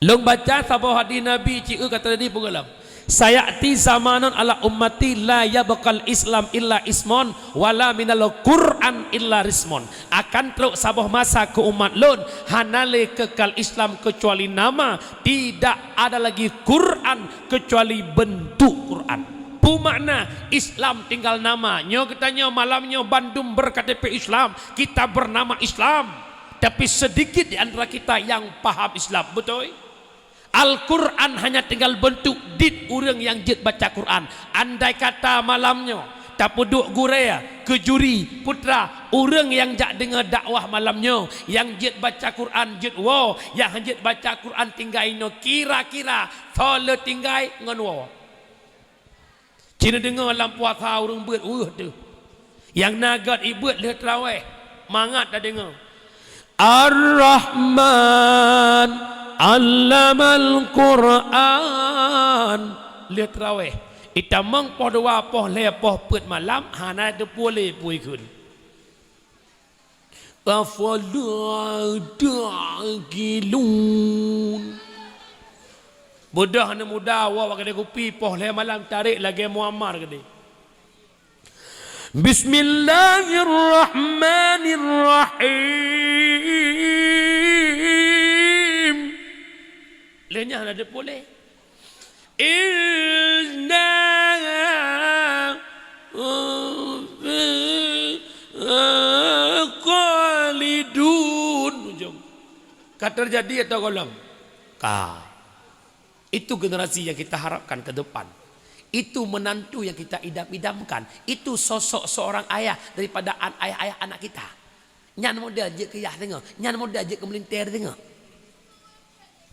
Lôn baca saboh hadis Nabi ci eu ka teujadi peugah lom. Sayati zamanun ala ummati la yabqal Islam illa ismun, wala minal Qur'an illa rismun. Akan trok saboh masa keu umat lôn, hana lé keukal Islam keucuali nama, tidak ada lagi Qur'an keucuali beuntuk Qur'an. Peue makna Islam tinggal nama? Nyoe geutanyoe malam nyoe bandum ber-K T P Islam, kita bernama Islam. Tapi sedikit di antara kita yang paham Islam, beutôi? Al-Qur'an hanya tinggal beuntuk dit ureuëng nyang jeuet baca Qur'an. Andai kata malam nyoe tapeuduek gurée, keujuri, putra, ureuëng nyang jak deungoe dakwah malam nyoe, nyang jeuet baca Qur'an jeuet woe, nyang han jeuet baca Qur'an tinggai inoe, kira-kira soe le tinggai ngon woe? Ci neudeungoe lam puasa ureuëng beuet weueh teuh. Nyang na göt ié beuet lheueh teurawéh, mangat tadeungoe. Ar-Rahman, 'allamal Qur'an. Lheueh teurawéh, itamong poh dua, poh lhée, poh peuet malam, hana teupuléh pui kheun. Afala ta'qilun. Beudôh aneuk muda woe bak keudè kupi poh lhée malam, tarék lagée Muammar keudè. Bismillahirrahmanirrahim. Lheueh nyan hana teupuléh. Inna khalidun. Ujong. Ka terjadi atau golom? Ka. Itu generasi yang kita harapkan ke depan. Itu menantu yang kita idam-idamkan. Itu sosok seorang ayah daripada an-, ayah-ayah anak kita. Nyan model jeuet keu yah singoh, nyan model jeuet keu meulintée singoh.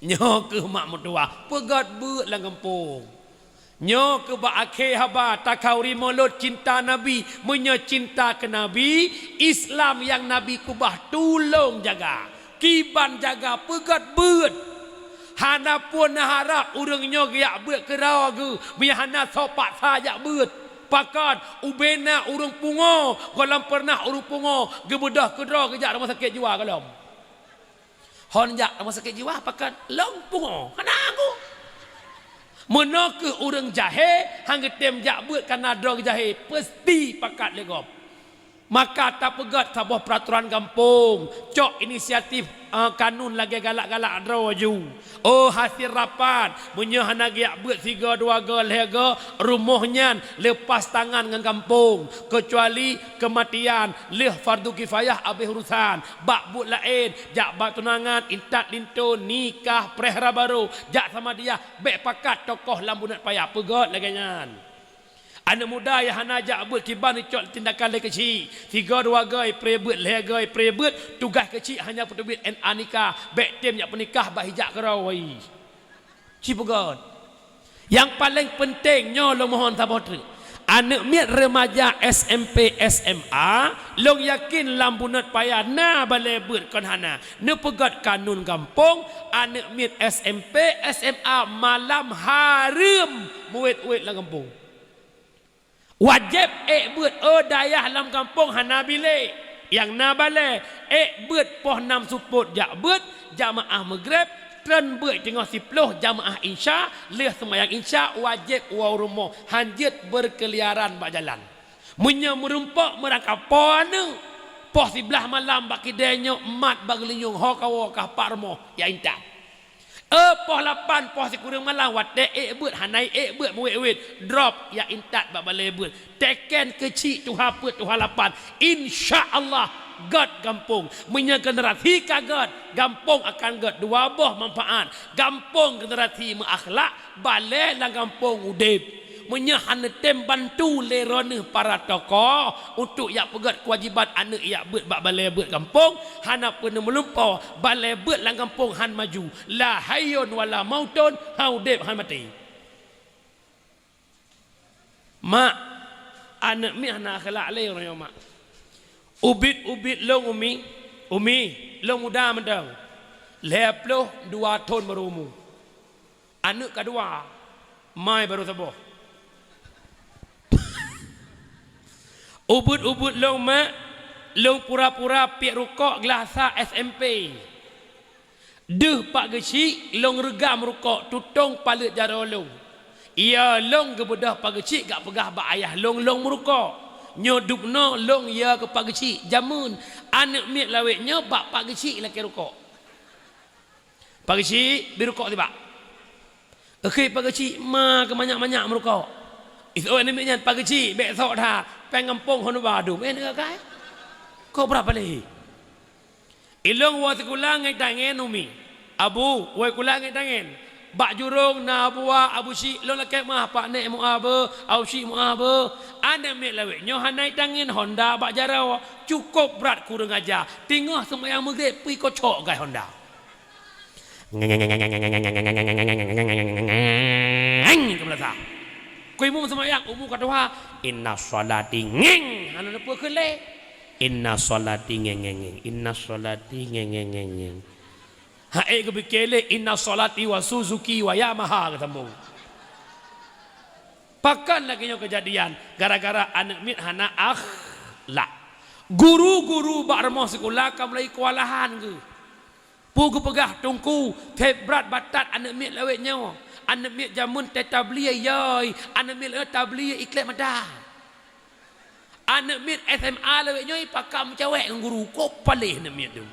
Nyoe keuh mak meutuwah, peugét beuet lam gampông. Nyoe keuh bak akhé haba, takhauri mulod cinta Nabi. Meunyoe cinta keu Nabi, Islam nyang Nabi keubah tulông jaga. Kiban jaga, peugét beuet. Hana pun neuharab ureuëng nyoe geujak beuet keudroe geuh, meunyoe hana soe paksa jak beuet. Pakon, ubena ureuëng pungo, gohlom peureunah ureuëng pungo geubeudôh keudroe geujak rumoh sakét jiwa gohlom. Hon jak rumoh sakét jiwa, pakon, lôn pungo, hana aku. Meunoe keuh ureuëng jahé, han geutem jak beuet kareuna droe geujahé, peusti pakat lé gob. Maka tapeugét saboh peuraturan gampông, cok inisiatif, eh, kanun lagée galak-galak droe ju. Oh, hasil rapat, meunyoe hana geujak beuet sigoe dua goe lhée goe, rumoh nyan leupah tangan ngon gampông, keucuali keumatian, lheueh fardu kifayah abéh urusan. Bak buet laén, jak bak tunangan, intat linto, nikah, preh raba barô, jak samadiyah, bék pakat tokoh lam buneut paya, peugét lagée nyan. Aneuk muda nyang hana jak beuet kiban icok tindakan lé keuchik. Sigoe dua goe preh beuet, lhée goe preh beuet, tugaih keuchik hanya peuteubiet N A nikah, bék tem jak peunikah bah ijak keudroe. Ci peugét. Nyang paleng peunteng nyoe lôn mohon saboh treuk. Aneuk miet remaja S M P, S M A, lôn yakin lam buneut paya na balée beuet kon hana. Neupeugét kanun gampông, aneuk miet S M P, S M A malam hareuem meuwét-wét lam gampông. Wajéb ék beuet, oh dayah lam gampông hana bilék. Nyang na balée, ék beuet poh nam seupôt jak beuet, jamaah meugreb, treun beuet teungoh siploh jamaah insya, lheueh seumayang insya wajéb woe rumoh, han jeuet beurkeulieran bak jalan. Meunyoe meurumpok meurangkapoe aneuk, poh siblaih malam bak kidée nyoe mat bak geulinyueng ho kawoe kah pat rumoh, ya intat. Eh, poh lapan, poh sikureueng malam, watée ék beuet, hana ék beuet meuwét-wét, drop, ya intat bak balée beuet. Teken keuchik tuha peuet, tuha lapan. Insya Allah, gét gampông. Meunyoe generasi ka gét, gampông akan gét. Dua boh manfaat. Gampông generasi meuakhlak, balée lam gampông udeb. Meunyoe hana tem bantu lé droeneuh para tokoh untuk jak peugét keuwajiban aneuk jak beuet bak balée beuet gampông, hana peuneumeulimpôh, balée beuet lam gampông han maju. La hayyun wala mautun, han udeb han maté. Mak, aneuk miet hana akhlak lé uroe nyoe, mak. Ubit-ubit lôn umi, umi, lôn muda mantong. Lhée ploh dua thon baru umu. Aneuk kadua, mai baru saboh. Ubit-ubit lôn mak, lôn pura-pura piek rukok glah sa S M P. Deuh Pak Geuchik lôn reugam rukok tutong paleuet jaroe lôn. Iya lôn geubeudôh Pak Geuchik gak peugah bak ayah lôn, lôn meurukok. Nyoe dubnoe lôn yö keu Pak Geuchik, jameun aneuk miet lawét nyoe bak Pak Geuchik lakée rukok. Pak Geuchik, bi rukok sibak. Oke, Pak Geuchik, ma keu manyak-manyak meurukok. Iseuôt aneuk miet nyan, Pak Geuchik, bék sok that, péng gampông hon uba dum. Eh, neugah kai. Kok beurapa lé? Ilôn woe sikula ngon tangen umi. Abu, woe sikula ngon tangen. Bak jurông na Abu Wa, Abu Syik, lôn lakée meuah, Pak Nek meuah beu, Abu Syik meuah beu. Aneuk miet lawét nyoe hana tangen Honda bak jaroe. Cukôp brat kureueng aja. Teungoh seumayang Maghrib, pui kocok gai Honda. Keubeulasa. Keu imum seumayang, umu ka tuha, "Inna sholati ngeng." Hana neupeu kheun lé. "Inna sholati ngeng, ngeng, ngeng. Inna sholati ngeng, ngeng, ngeng, ngeng." Ha'e geupike lé, "Inna sholati wa Suzuki wa Yamaha," geusambong. Pakon lagèe nyoe keujadian? Gara-gara aneuk miet hana akhlak. Guru-guru bak rumoh sikula ka mulai keuwalahan geuh. Peue geupeugah teungku, that brat batat aneuk miet lawét nyoe. Aneuk miet jameun teuh tabligh, yoi. Aneuk miet lawét tabligh iklek mata. Aneuk miet S M A lawét nyoe pakam meucawek ngon guru. Kok paléh aneuk miet tu.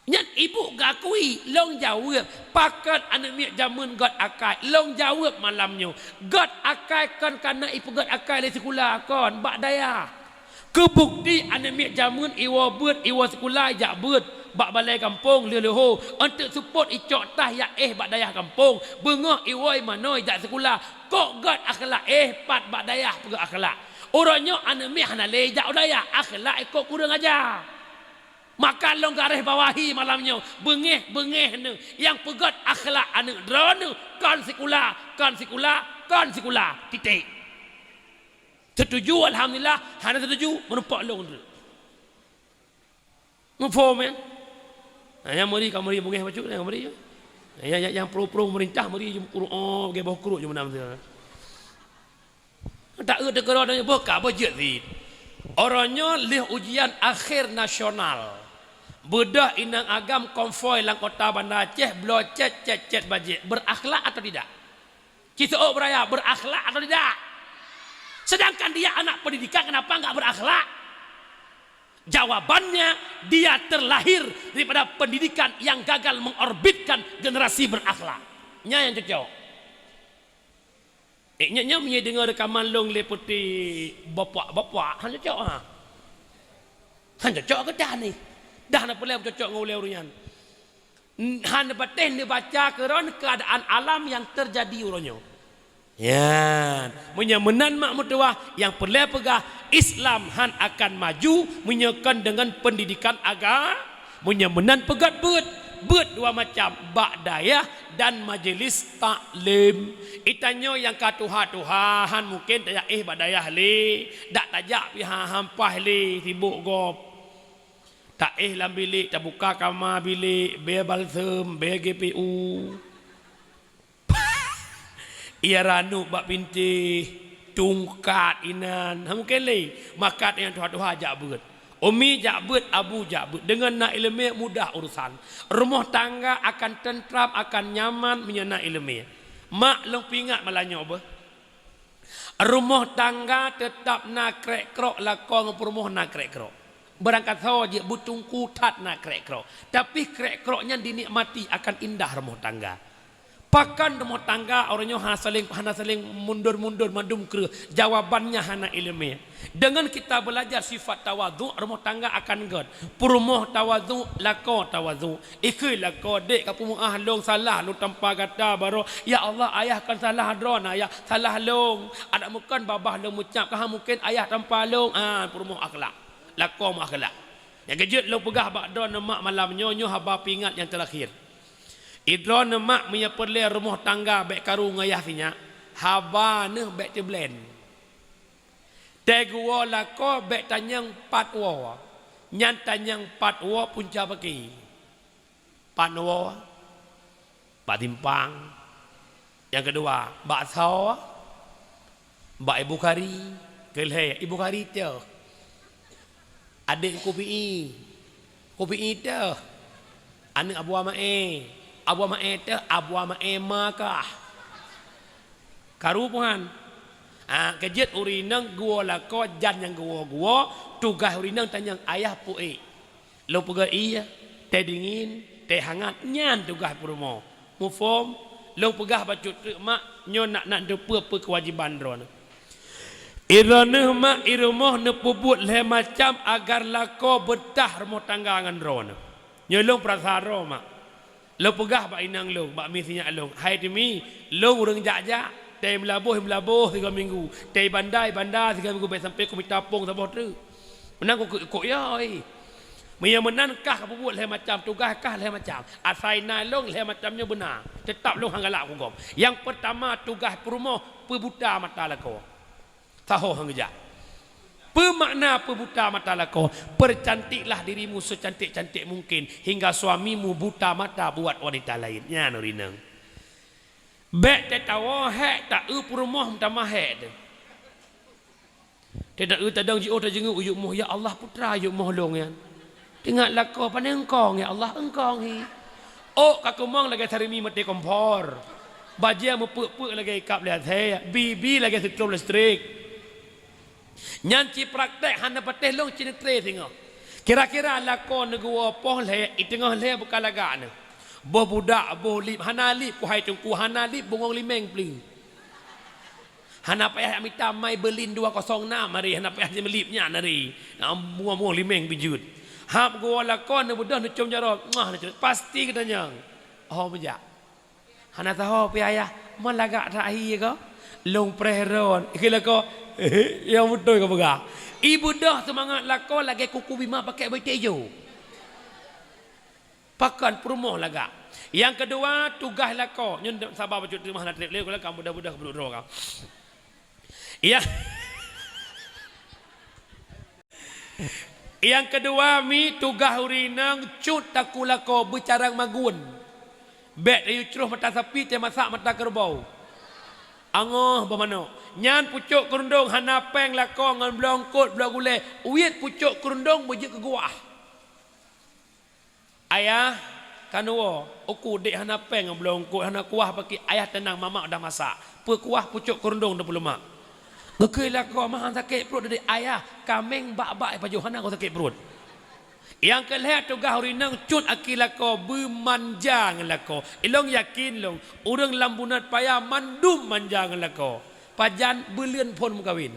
Nyan ibu geukui, lôn jaweueb, pakon aneuk miet jameun göt akai. Lôn jaweueb malam nyoe, göt akai kon kana ipeugöt akai lé sikula, kon, bak dayah. Keu bukeuti aneuk miet jameun iwoe beuet, iwoe sikula jak beuet bak balai gampông lheueh leuho, eunteuk seupôt icok tah jak éh bak dayah gampông, beungoh iwoe manoe jak sikula. Kok göt akhlak, éh pat bak dayah peugöt akhlak. Uroe nyoe aneuk miet hana lé jak u dayah, akhlak ikôt kureueng aja. Maka lôn garéh bawahi malam nyoe, beungéh-beungéh neuh nyang peugöt akhlak aneuk droeneuh, kon sikula, kon sikula, kon sikula. Titik. Setuju, alhamdulillah, hana setuju, meurumpok lôn treuk. Muphom, ya? Nah, nyang meuri ka meuri beungéh bacut, nyang meuri. Nyang, nyang, nyang pro-pro pemerintah meuri jeuem krueng, oh, geuboh krueng jeuem meunan. Tak eu teukeurah dan boh ka boh jeuet cit. Uroe nyoe lheueh ujian akhir nasional. Beudôh inong agam konvoi lam kota Banda Aceh bloe cét, cét, cét bajèe. Berakhlak atau tidak? Ci Seuôt Beuraya berakhlak atau tidak? Sedangkan dia anak pendidikan, kenapa enggak berakhlak? Jawabannya, dia terlahir daripada pendidikan yang gagal mengorbitkan generasi berakhlak. Nyan nyang cocok. Eh, nyoe, nyoe meunyoe deungoe reukaman lôn lé peuti bapak-bapak, han cocok, ha. Han cocok keu dah ni. Dah na peureulèe cocok ngon ulèe ureueng nyan. N-, han patéh neubaca keudroe keuadaan alam nyang teujadi uroe nyoe. Nyan, meunyoe meunan mak meutuwah, nyang peureulèe peugah Islam han akan maju meunyoe kon deungon peundidikan aga-, Meunyoe meunan peugöt beuet, beuet dua macam, bak dayah dan majelis taklim. Geutanyoe nyang ka tuha-tuha, han mungken tajak éh bak dayah lé, dak tajak pih ha-, hampah lé, sibok gob. Taéh lam bilék, tabuka kama bilék, bèe balsem, bèe G P U. Ia ranub bak bintéh, tungkat inan. Ha, mungken lé. Maka nyang tuha-tuha jak beuet. Umi jak beuet, abu jak beuet. Deungon na ileumèe mudah urusan. Rumoh tangga akan teuntram, akan nyaman meunyoe na ileumèe. Mak lôn peuingat malam nyoe beuh. Rumoh tangga teutap na krek-krok, lakoe ngon peurumoh na krek-krok. Beurangkasoe jeuet beuteungku that na krek-krok. Tapi krek-krok nyan dinikmati akan indah rumoh tangga. Pakon rumoh tangga uroe nyoe hana saléng, hana saléng mundur-mundur mandum kreueh? Jawabannya hana ileumèe. Deungon kita beulajar sifat tawadhu, rumoh tangga akan göt. Peurumoh tawadhu, lakoe tawadhu. Ikheun lakoe, "Dek, kapeumeu'ah lôn salah lôn tampa gata baroe. Ya Allah, ayah kon salah droeneuh, ayah, salah lôn. Adak meukon babah lôn meucab, ka han mungken ayah tampa lôn." Ah, peurumoh akhlak. Lakoe meuakhlak. Nyang keujeuet lôn peugah bak droeneuh mak malam nyoe, nyoe haba peuingat nyang teurakhir. Idroeneuh mak meunyoe peureulèe rumoh tangga bèk karu ngon ayah sinyak, haba neuh bèk teublen. Teuh geuwoe lakoe bèk tanyong pat woe, nyan tanyong pat woe punca paki. Pat woe, bak simpang. Nyang keudua, baksoe, bak ibu kari. Keulhèe, ibu kari teuh. Adék kupi i, kupi i teuh. Aneuk abua maé, abua maé teuh, abua maé ma kah. Karu peuhan. Ah, keujeuet ureueng inong geuwoe lakoe jan nyang geuwoe-geuwoe, tugaih ureueng inong tanyong ayah peue ék. Lôn peugah ié, teh dingin, teh hangat, nyan tugaih peurumoh. Muphom, lôn peugah bacut treuk mak, nyoe nak, nak teupeue peue keuwajéban droeneuh. Droeneuh mak i rumoh neupeubuet lhèe macam agar lakoe beutah rumoh tangga ngon droeneuh. Nyoe lôn peurasa droe mak. Lôn peugah bak inong lôn, bak mi sinyak lôn, "Hai Timi, lôn ureueng jak-jak, tei meulaboh, meulaboh sigoe minggu, tei banda, banda sigoe minggu, bèk sampoe kumita pong saboh treuk." Meunan kukheun, kok ya, oi. Meunyoe meunan kah ka peubuet lhée macam, tugaih kah lhée macam. Asai na lôn lhée macam nyoe beuna. Teutap lôn hana galak keu gob. Nyang peurtama, tugaih peurumoh peubuta mata lakoe. Sahoh han geujak. Peue makna peubuta mata lakoe? Percantiklah dirimu secantik-cantik mungkin hingga suamimu buta mata buat wanita lain. Nyan ureueng inong. Bék teuh tawoe hék, ta-eu peurumoh meutamah hék teuh. Teuh ta-eu tadong jiôh tajeungeuk, "Yôh moh, ya Allah, putra yôh moh lôn nyan." Teuingat lakoe, "Pane eungkong, ya Allah, eungkong hi." Ôk ka keumong lagée sarimi maté kompor. Bajée meupeuk-peuk lagée ikab lé asée, bibi lagée seutlom listrik. Nyan ci prakték hana patéh lôn ci neutré singoh. Kira-kira lakoe neuguwoe poh lhée, i teungoh lhée buka lagak neuh. Boh budak, boh lip, hana lip keuhai teungku, hana lip bungong limeng pleue. Hana payah mita mai Berlin dua kosong enam hari, hana payah jimeulip nyan hari. Na mueng-mueng limeng bijeuet. Hab guwoe lakoe neubeudôh neucôm jaroe, muah neucôm, pasti geutanyong. Oh, meujak. Hana sahoe pih ayah, mon lagak that hi ko? Lôn preh ron. Ikheun lakoe, "Nyang beutôi kapeugah." I beudôh seumangat lakoe lagée kuku bima pakék beuti ijo. Pakon peurumoh lagak. Nyang keudua, tugaih lakoe. Nyoe saba bacut teuma hana treb lé, ka mudah-mudah keubeudoh droe ka. Ya. Nyang keudua, mi tugaih ureueng inong cut takue lakoe beucarang magun. Bék tayue croh mata sapi, teumasak mata keureubeue. Angoh boh manok. Nyan pucok keurundong hana péng lakoe ngon bloe eungkot, bloe gulée. Uit pucok keurundong beujeuet keu guah. Ayah, kanuwoe, uku dek hana péng ngon bloe eungkot, hana kuah paki, ayah teunang, mamak udah masak. Peu kuah pucok keurundong dua puluh mak. Geukheun lakoe, meuhan sakét pruet dek ayah, kaméng bak-bak ipajoh hana ku sakét pruet. Nyang keu lhée tugaih ureueng inong cut aki lakoe beumanja ngon lakoe. Ilong yakin long, ureueng lam bunoe paya mandum manja ngon lakoe. Pajan beuleuen phon meukawen.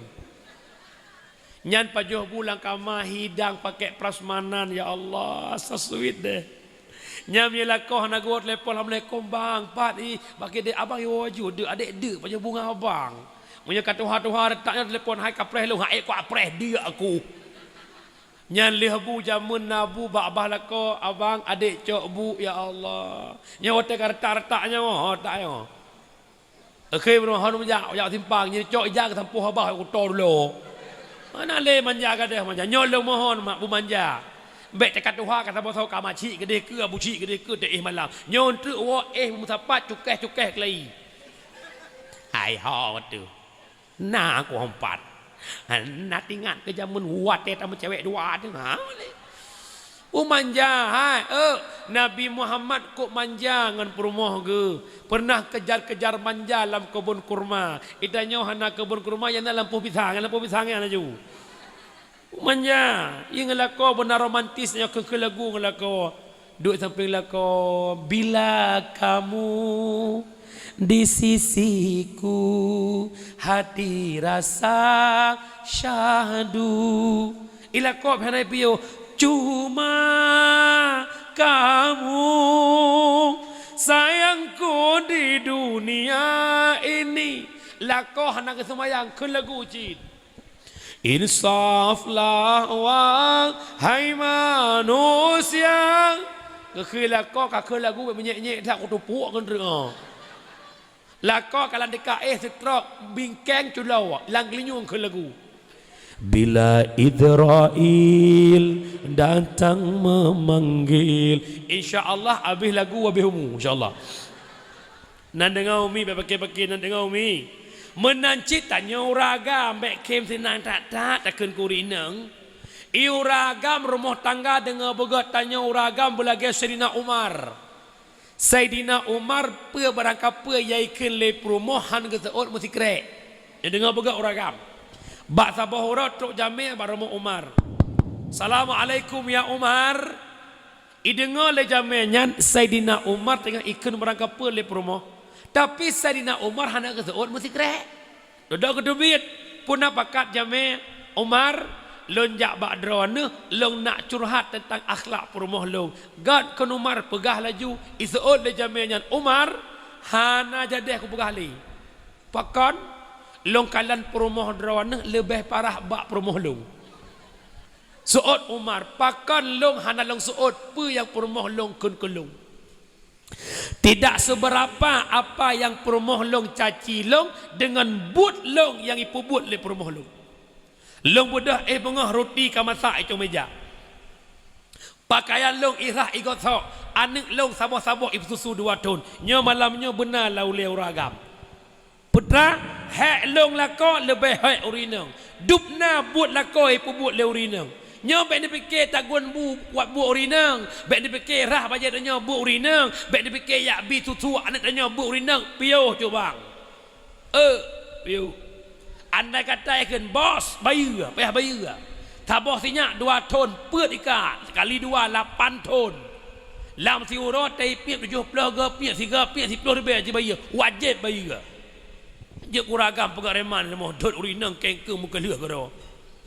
Nyan pajoh bu lam kama hidang pakék prasmanan, ya Allah, so sweet deh. Nyan meulakoe hana geuwoe telepon, "Assalamualaikum bang, pat ih, bak keude abang iwoe ju, deuk adek deuk pajoh bunga abang." Meunyoe ka tuha-tuha retak nyan telepon, "Hai kapreh lôn, hai kuapreh deuk aku." Nyan lheueh bu jameun na bu bak bah lakoe, "Abang, adek cok bu, ya Allah." Nyoe watée ka retak-retak nyoe, retak nyoe. Akhé beureuhon meujak, jak simpang, nyan cok ija geusampoh abah kuto dulo. Hana lé manja gadeh manja. Nyoe lôn mohon mak beumanja. Bék teuka tuha ka saboh-saboh ka macik keudeh keue, abu cik keudeh keue teuéh malam. Nyoe treuk woe éh meusapat cukéh-cukéh keulayi. Hai ho tu. Na ku hompat. Na tingat keu jameun watée tameucewek dua tu. Ha lé. Beumanja, hai, eu, Nabi Muhammad kok manja ngon peurumoh geuh. Peureunah kejar-kejar manja lam keubon kurma. Geutanyoe hana keubon kurma, nyang na lampôh pisang, nyang lampôh pisang nyan laju. Beumanja, ié ngon lakoe beuna romantis nyoe keu, keu lagu ngon lakoe. Duek sampéng lakoe, bila kamu di sisiku, hati rasa syahdu. Ilakop hana piôh, cuma kamu sayangku di dunia ini. Lakoe hana geuseumayang, kheun lagu cit. Insaflah, wahai manusia. Geukheun lakoe, ka kheun lagu, bèk meunyék-nyék that, kutupuk keu treuk. Lakoe ka lam dika éh seutrok, bingkeng culo, lam geulinyueng kheun lagu. Bila Israel datang memanggil. Insya Allah, abéh lagu, abéh umu, insya Allah. Nan deungoe umi, bèk paké-paké nan deungoe umi. Meunan cit tanyoe ureueng agam, bèk khém sinan that-that takheun keu ureueng inong. I ureueng agam rumoh tangga deungoe beugöt tanyoe ureueng agam beulagèe Saidina Umar. Saidina Umar peue barangkapeue nyang ikheun lé peurumoh han geuseuôt meusikrek. Nyoe deungoe beugöt ureueng agam. Bak saboh uroe trok jamèe bak rumoh Umar. "Assalamualaikum ya Umar." Ideungoe lé jamèe nyan Saidina Umar teungoh ikheun barangkapeue lé peurumoh. Tapi Saidina Umar hana geuseuôt meusikrek. Dudoe geuteubiet, peue na pakat jamèe, "Umar, lôn jak bak droeneuh, lôn nak curhat teuntang akhlak peurumoh lôn." Göt kheun Umar peugah laju, iseuôt lé jamèe nyan, "Umar, hana jadèh kupeugah lé. Pakon? Lôn kalon peurumoh droeneuh leubeh parah bak peurumoh lôn." Seuôt Umar, pakon lôn hana lôn seuôt peue nyang peurumoh lôn kheun keu lôn? Tidak seberapa apa nyang peurumoh lôn caci lôn deungon buet lôn nyang jipeubuet lé peurumoh lôn. Lôn beudôh éh beungoh ruti ka masak i cong meuja. Pakaian lôn irhah igosok, aneuk lôn saboh-saboh ipeususu dua thon. Nyoe malam nyoe beuna lam ulée ureuëng agam. Putra, hék lôn lakoe leubeh hék ureuëng inong. Dub na buet lakoe ipeubuet lé ureuëng inong. Nyoe bék neupike tagun bu wat buet ureuëng inong, bék neupike rhah bajée tanyoe buet ureuëng inong, bék neupike jak bi tutuek aneuk tanyoe buet ureuëng inong, piôh cubang. Eh, piôh. Andai kata ikheun, "Bos, bayeue, payah bayeue." Saboh sinyak dua thon, peuet ikat, sekali dua, lapan thon. Lam siuroe, taipiep tujoh ploh goe piep, sigoe piep, siploh ribée jibayeue, wajéb bayeue. Jeuet ureuëng agam peugah reman rumoh dot ureuëng inong kengkeng meukeuleuh keudroe.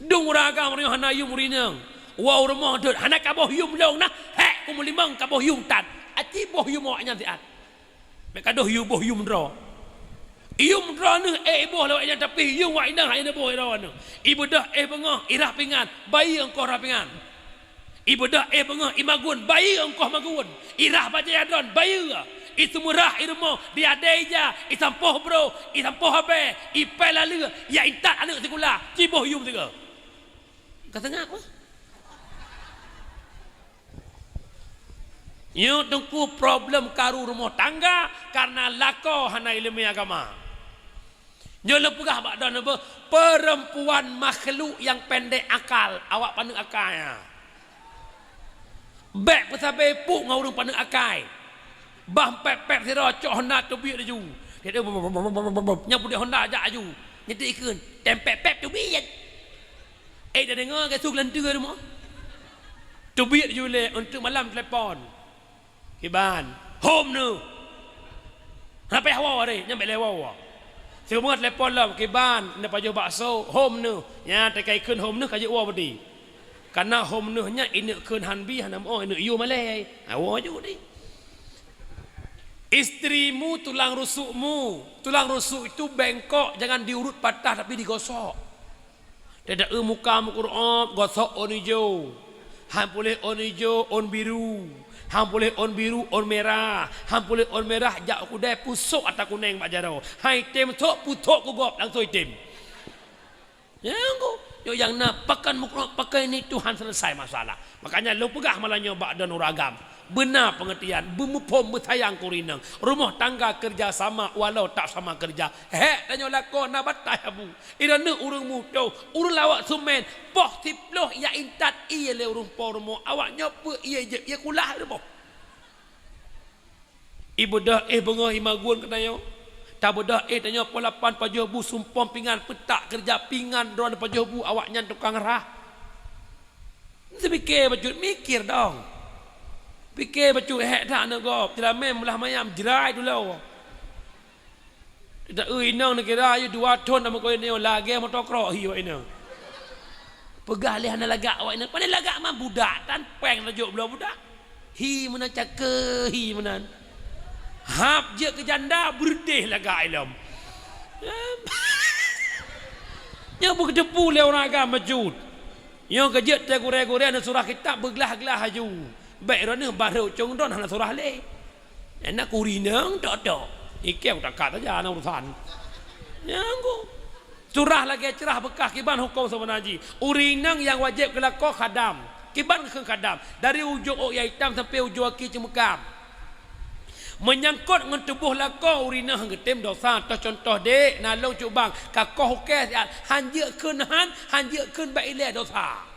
Dong ureuëng agam ureuëng hana yum ureuëng inong. Woe rumoh dot hana kaboh yum lôn na, hék kumeulimong kaboh yum tan. Aci boh yum awaknyan siat. Meukadoh yum boh yum droe. Yum droe neuh éh iboh lé awaknyan tapi yum awaknyan hana boh droe neuh. Ibeudôh éh beungoh irhah pingan, bayeue ongkoh rhah pingan. Ibeudôh éh beungoh imagun, bayeue ongkoh magun. Irhah bajée adron, bayeue. Iseumeurah i rumoh, di adée ija, isampôh broe, isampôh abée, ipée laleue, ya intat aneuk sikula, ciboh yum sigoe. Ka seungab mah. Nyoe teungku problem karu rumoh tangga karena lakoe hana iéleumé agama. Nyoe lôn peugah bak droeneuh beuh, peurempuan makhluk nyang pendek akal, awak paneuk akai. Bék peusabe puk ngon ureuëng paneuk akai. Bah pép-pép sidroe cok honda teubiet laju. Nyang pudek honda jak laju. Nyetik ikheun, tem pép-pép teubiet. Eh, dah deungoe gasu geulanteue rumoh. Teubiet laju lé untuk malam telepon. Kiban, hom neuh. Hana payah woe deh, nyan bék lé woe. Siuroe telepon lom, kiban, na pajoh bakso, hom neuh. Nyan teuka ikheun hom neuh ka jeuet woe beudé. Kana hom neuh nyan ineuk kheun han bi hana meuoh, ineuk yue malée. Ha, woe ju deh. Istrimu tulang rusukmu. Tulang rusuk itu bengkok, jangan diurut patah tapi digosok. Teuda-eu muka meukur'ob, gosok ôn ijo. Han puléh ôn ijo, ôn biru. Han puléh ôn biru, ôn mirah. Han puléh ôn mirah, jak u keudè pusok ata kuneng bak jaroe. Hai tem sok, pusok keu gob langsung item. Nyang ku, nyoe nyang na pakan meukur'ob, pakai ni Tuhan selesai masalah. Makanya lôn peugah malam nyoe bak droeneuh ureuëng agam. Beuna peungeurtian, beumuphom, beusayang keu ureuëng inong. Rumoh tangga keureuja sama walau tak sama keureuja. Hék tanyoe lakoe na bataih abu. Iroh neuh ureuëng mutoh, ureuëng lawak seumén, poh siploh jak intat ié lé ureuëng po rumoh, awak nyoe peue ié jeuet, ié kulah rumoh. Ibeudôh éh beungoh imagun keu tanyoe. Tabeudôh éh tanyoe poh lapan pajoh bu sumpom pingan peutak keureuja pingan droeneuh pajoh bu awaknyan tukang rhah. Seupike bacut mikir dong. Pike bacut hék that aneuk gob, jeulamé meulah mayam jrai dulo. Taeu inong neukira yue dua thon tameukoh inong lagée moto krok hi awak inong. Peugah lé hana lagak awak inong. Pane lagak ma budak tan péng tajok bloe budak. Hi meunan cakeuh, hi meunan. Hab jeuet keu janda, beureudeh lagak ilom. Nyoe beukeuteupeue lé ureuëng agam bacut. Nyoe ka jeuet teuh gurée-gurée na surah kitab beuglah-glah laju. Bék droeneuh barô cong droen hana surah lé. Enak kurineng tok-tok. Ikeu takat saja na urusan. Nyang ku. Surah lagée cerah beukah kiban huköm seubeunaji. Ureuëng inong nyang wajéb geulakoe khadam. Kiban kheun khadam. Dari ujong ôk nyang itam sampai ujong aki ceumeukam. Meunyangkot ngon tuboh lakoe ureuëng inong han geutem dosa. Toh cuntoh dék, na lôn cubang. Ka koh ukée siat. Han jeuet kheun han, han jeuet kheun bak ilée dosa.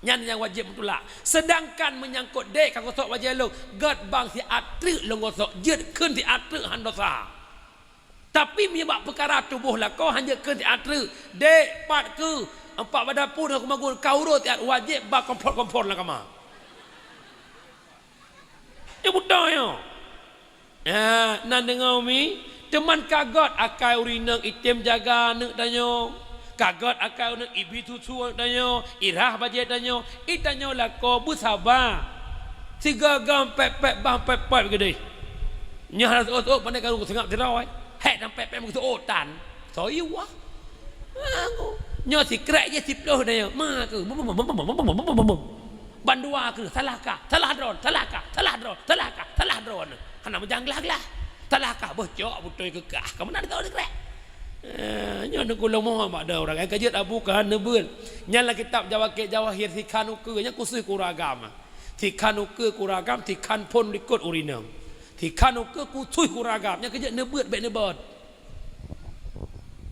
Nyan nyang wajéb meutulak. Seudangkan meunyangkot dék ka gosok bajée lôn, gét bang siat treuk lôn gosok, jeuet kheun siat treuk han dosa. Tapi meunyoe bak peukara tuboh lakoe han jeuet kheun siat treuk, dék pat keuh, empat bak dapur ngon keumagun ka uroe siat wajéb ba komphor-komphor lam kama. Nyoe beutôi nyoe. Nyan, na deungoe mi, teuman ka gét akai ureuëng inong item jaga aneuk tanyoe. Ka gét akai ureuëng ibi susu aneuk tanyoe, irhah bajée tanyoe, i tanyoe lakoe beusaba. Sigoe-goe pép-pép bah pép-pép geudeh. Nyoe hana seuôt-seuôt pandai karu seungab sidroe. Hék dan pép-pép geuseuôt tan. Soe wah. Aku. Nyoe sikrek jih siplôh dayeuh. Ma keuh. Bandua keuh. Salah kah. Salah droen. Salah kah. Salah droen. Salah kah. Salah droen. Hana meujang glah-glah. Salah kah. Boh cok beutôi keu kah. Ka meunan teuh sikrek. Eh, nyoe neuk ulôn mohon bak droe ureueng. Nyang keujeuet Abu Kahan neubeuet. Nyan lam kitab Jawakit Jawahir sikhan ukeue. Nyan khusus keu ureueng agam. Sikhan ukeue keu ureueng agam, sikhan phôn likot ureueng inong. Sikhan ukeue khusus keu ureueng agam. Nyang keujeuet neubeuet bék neubot.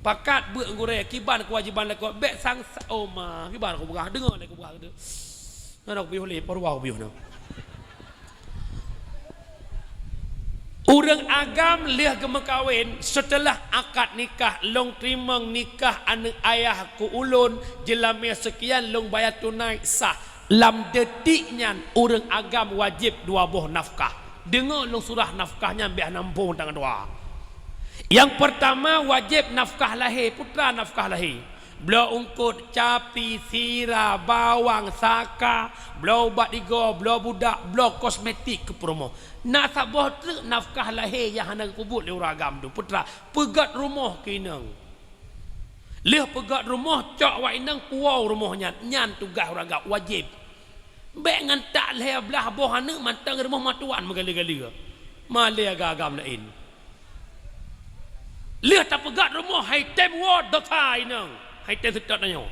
Pakat beuet gurée, kiban keuwajéban lakoe, bék sang sa-, oh ma, kiban kupeugah, deungoe lé kupeugah. Nyoe na kupiôh lé, poh dua kupiôh nyoe. Ureueng agam lheueh geumeukawen, seuteulah akad nikah, lôn teurimong nikah aneuëk ayah keu ulôn, jeulamé seukian lôn baya tunai, sah. Lam detik nyan ureueng agam wajéb dua boh nafkah. Deungoe lôn surah nafkah nyan bék hana muphom tangan dua. Nyang peurtama wajéb nafkah lahé, peue treuk nafkah lahé. Bloe eungkôt, capi, sira, bawang, saka, bloe ubat igoe, bloe budak, bloe kosmetik keu peurumoh. Na saboh treuk nafkah lahé nyang hana geupeubuet lé ureueng agam tu, peue treuk, peugöt rumoh keu inong. Lheueh peugöt rumoh, cok awak inong puwoe rumoh nyan, nyan tugaih ureueng agam wajéb. Bék ngon tak lhée blaih boh aneuëk mantong rumoh matuan meugalu-galu. Malée agam-agam laén. Lheueh tapeugöt rumoh hai tem woe desya inong, hai tem seutôt tanyoe.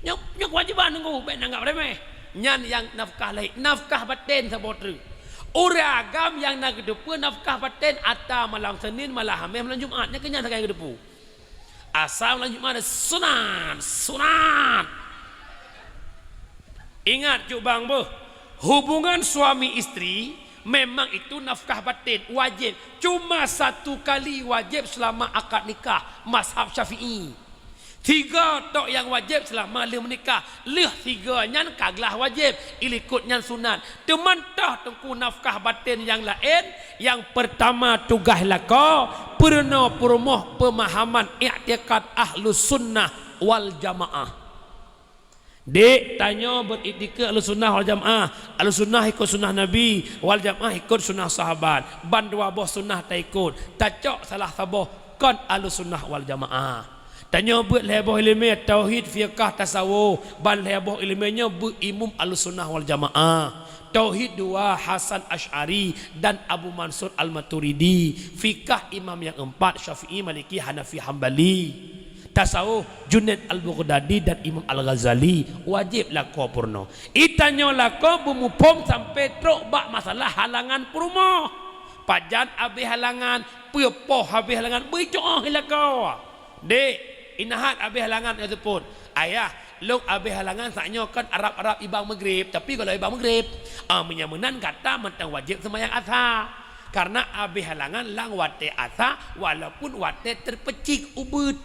Nyoe, nyoe keuwajéban teungku, bék neuanggab remeh. Nyan nyang nafkah lahé, nafkah batén saboh treuk. Ureueng agam nyang na geuteupeue nafkah batén ata malam Senin, malam Hamis, malam Jumat, nyan keuh nyan sagai geuteupeue. Asai malam Jumat sunat, sunat. Ingat cut bang beuh, hubungan suami istri memang itu nafkah batin wajib, cuma satu kali wajib selama akad nikah, mazhab Syafi'i. Tiga tok nyang wajib selama lheueh meunikah, lheueh tiga nyan ka glah wajib, ilikot nyan sunat. Teuma toh teungku nafkah batin nyang laén, nyang peurtama tugaih lakoe, peurunoe peurumoh peumahaman iktikad Ahlus Sunnah wal Jamaah. Dek, tanyoe beuet iktikad Ahlus Sunnah wal Jamaah. Ahlus Sunnah ikot sunnah Nabi, wal Jamaah ikot sunnah sahabat. Ban dua boh sunnah taikot, tacok salah saboh kon Ahlus Sunnah wal Jamaah. Tanyoe beuet lhée boh iéleumé, tauhid, fiqah, tasawuf, ban lhée boh iéleumé nyoe beuet imum Ahlus Sunnah wal Jamaah. Tauhid dua, Hasan Asy'ari dan Abu Mansur Al-Maturidi. Fiqah imam nyang empat, Syafi'i, Maliki, Hanafi, Hambali. Tasawuf, Junaid Al-Baghdadi dan Imam Al-Ghazali. Wajéb lakoe peurunoe. Itanyoe lakoe beumuphom sampoe trok bak masalah halangan peurumoh. Pajan abéh halangan, peue poh abéh halangan, beuicoh lakoe. Dek, inahat abéh halangan nyoe seupôt. Ayah, lôn abéh halangan saat nyoe kon arab-arab ibang Maghrib, tapi gohlom ibang Maghrib. Ah, meunyoe meunan gata mantong wajéb seumayang Asar. Karena abéh halangan lam watée Asar, walaupun watée teupeucit ubeuet.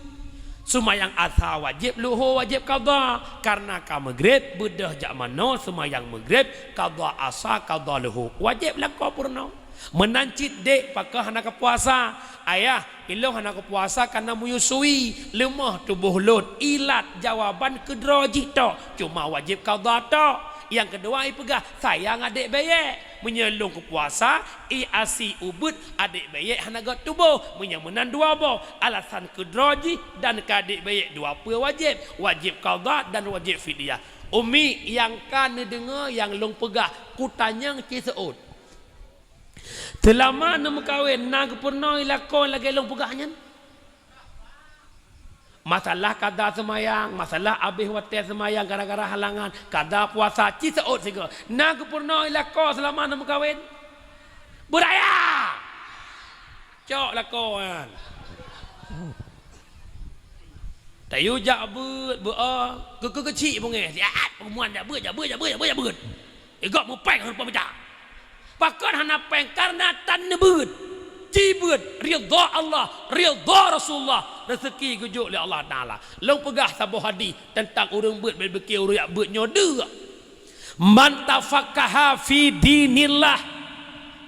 Seumayang Asar wajéb, luho wajéb qadha. Karena ka Maghrib, beudôh jak manoe seumayang Maghrib, qadha Asar, qadha luho. Wajéb lakoe peurunoe. Meunan cit dek, pakon hana kapuasa? Ayah, ilôn hana kapuasa kareuna meuyue sui, leumoh tuboh lôn. Ilat jawaban keudroe jih tok, cuma wajéb qadha tok. Nyang keudua ipeugah, sayang adék bèyèk. Meunyoe lôn kapuasa, iasi ubeuet adék bèyèk hana göt tuboh. Meunyoe meunan dua boh alasan keudroe jih dan keu adék bèyèk dua peue wajéb, wajéb qadha dan wajéb fidyah. Umi nyang ka neudeungoe nyang lôn peugah, kutanyong ci seuôt. Seulama neumeukawen na geupeurunoe lakoe lagèe lôn peugah nyan? Masalah qadha seumayang, masalah abéh watèe seumayang gara-gara halangan, qadha puasa, ci seuôt sigoe. Na geupeurunoe lakoe seulama neumeukawen? Beuraya! Cok lakoe nyan. Tayue jak beuet, beuet, keu-, keu-, keuchik beungèh. Siat, peurempuan jak beuet, jak beuet, jak beuet, jak beuet, jak beuet. Igob meupéng ngon rupa mita. Pakon hana péng? Kareuna tan neubeuet. Ci beuet ridha Allah, ridha Rasulullah, reuseuki geujok lé Allah Taala. Lôn peugah saboh hadih teuntang ureueng beuet, bèk piké ureueng jak beuet nyoe deuk. "Man tafaqqaha fi dinillah,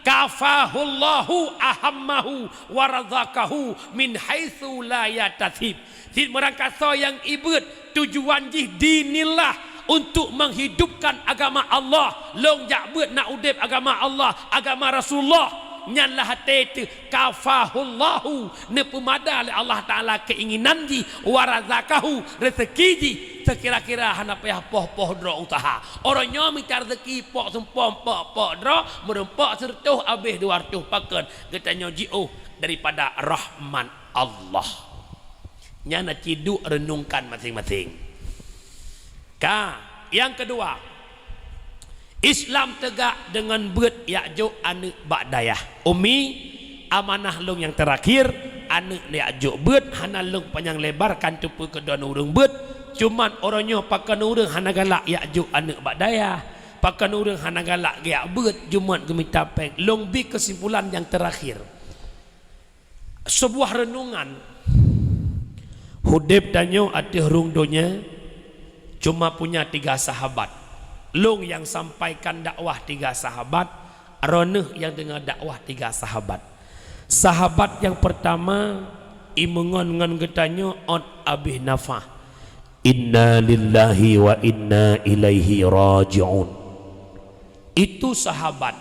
kafahullahu ahammahu wa razaqahu min haitsu la yahtasib." Cit meurangkasoe nyang ibeuet tujuan jih dinillah, untuk menghidupkan agama Allah. Lôn jak beuet na udép agama Allah, agama Rasulullah. Nyan lah até teuh kafahullahu, neupeumada lé Allah Taala keinginan jih, warazakahu, rezeki jih, seukira-kira hana payah poh-poh droe usaha. Uroe nyoe mita rezeki pok seumpom pok-pok droe, meurumpok seureutôh abéh dua reutôh pakon, geutanyoe jiôh daripada rahmat Allah. Nyan na ciduk renungkan maséng-maséng. Ka, nyang keudua, Islam teugak deungon beuet jak jok aneuëk bak dayah. Umi, amanah lôn nyang teurakhir, aneuëk jak jok beuet, hana lôn panyang lebar kan teupeu keudroe ureuëng beuet, cuman uroe nyoe pakon ureuëng hana galak jak jok aneuëk bak dayah, pakon ureuëng hana galak geujak beuet, jumôt geumita péng. Lôn bi keusimpulan nyang teurakhir. Sebuah renungan, udeb tanyoe ateueh rhueng donya cuma punya tiga sahabat. Lôn nyang sampaikan dakwah tiga sahabat, droeneueh nyang deungoe dakwah tiga sahabat. Sahabat nyang peurtama, imeungon ngon geutanyoe ôt abéh nafah. Inna lillahi wa inna ilaihi raji'un. Itu sahabat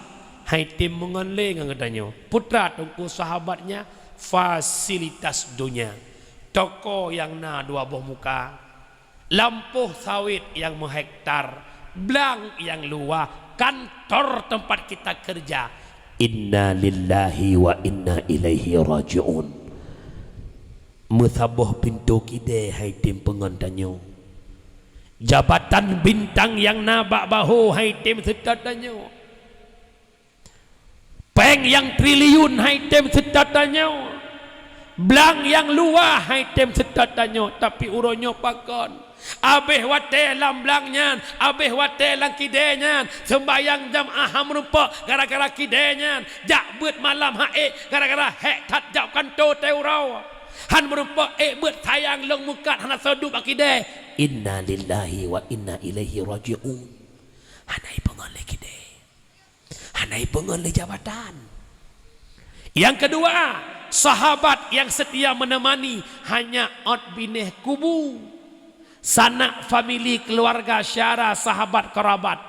hai tem meungon lé ngon geutanyoe. Putra teungku sahabatnya fasilitas donya. Toko nyang na dua boh muka, lampôh sawét nyang meuhektar, blang nyang luwah, kantor tempat kita kerja. Inna lillahi wa inna ilaihi raji'un. Meusaboh pintoe kidée hai tem peungon tanyoe. Jabatan bintang nyang na bak bahô hai tem seutôt tanyoe. Péng nyang triliun hai tem seutôt tanyoe. Blang nyang luwah hai tem seutôt tanyoe, tapi uroe nyoe pakon? Abéh watée lam blang nyan, abéh watée lam kidée nyan, seumbahyang jamaah han meurumpok gara-gara kidée nyan, jak beuet malam han ék gara-gara hék that jak kantô teuh uroe. Han meurumpok ék beuet sayang lôn meukat hana soe duek bak kidée. Inna lillahi wa inna ilaihi raji'un. Hana ipeungon lé kidée. Hana ipeungon lé jabatan. Nyang keudua, sahabat nyang seutia meuneumani hanya ôt binéh kubu. Sanak, famili, keuluwarga, syedara, sahabat, keurabat.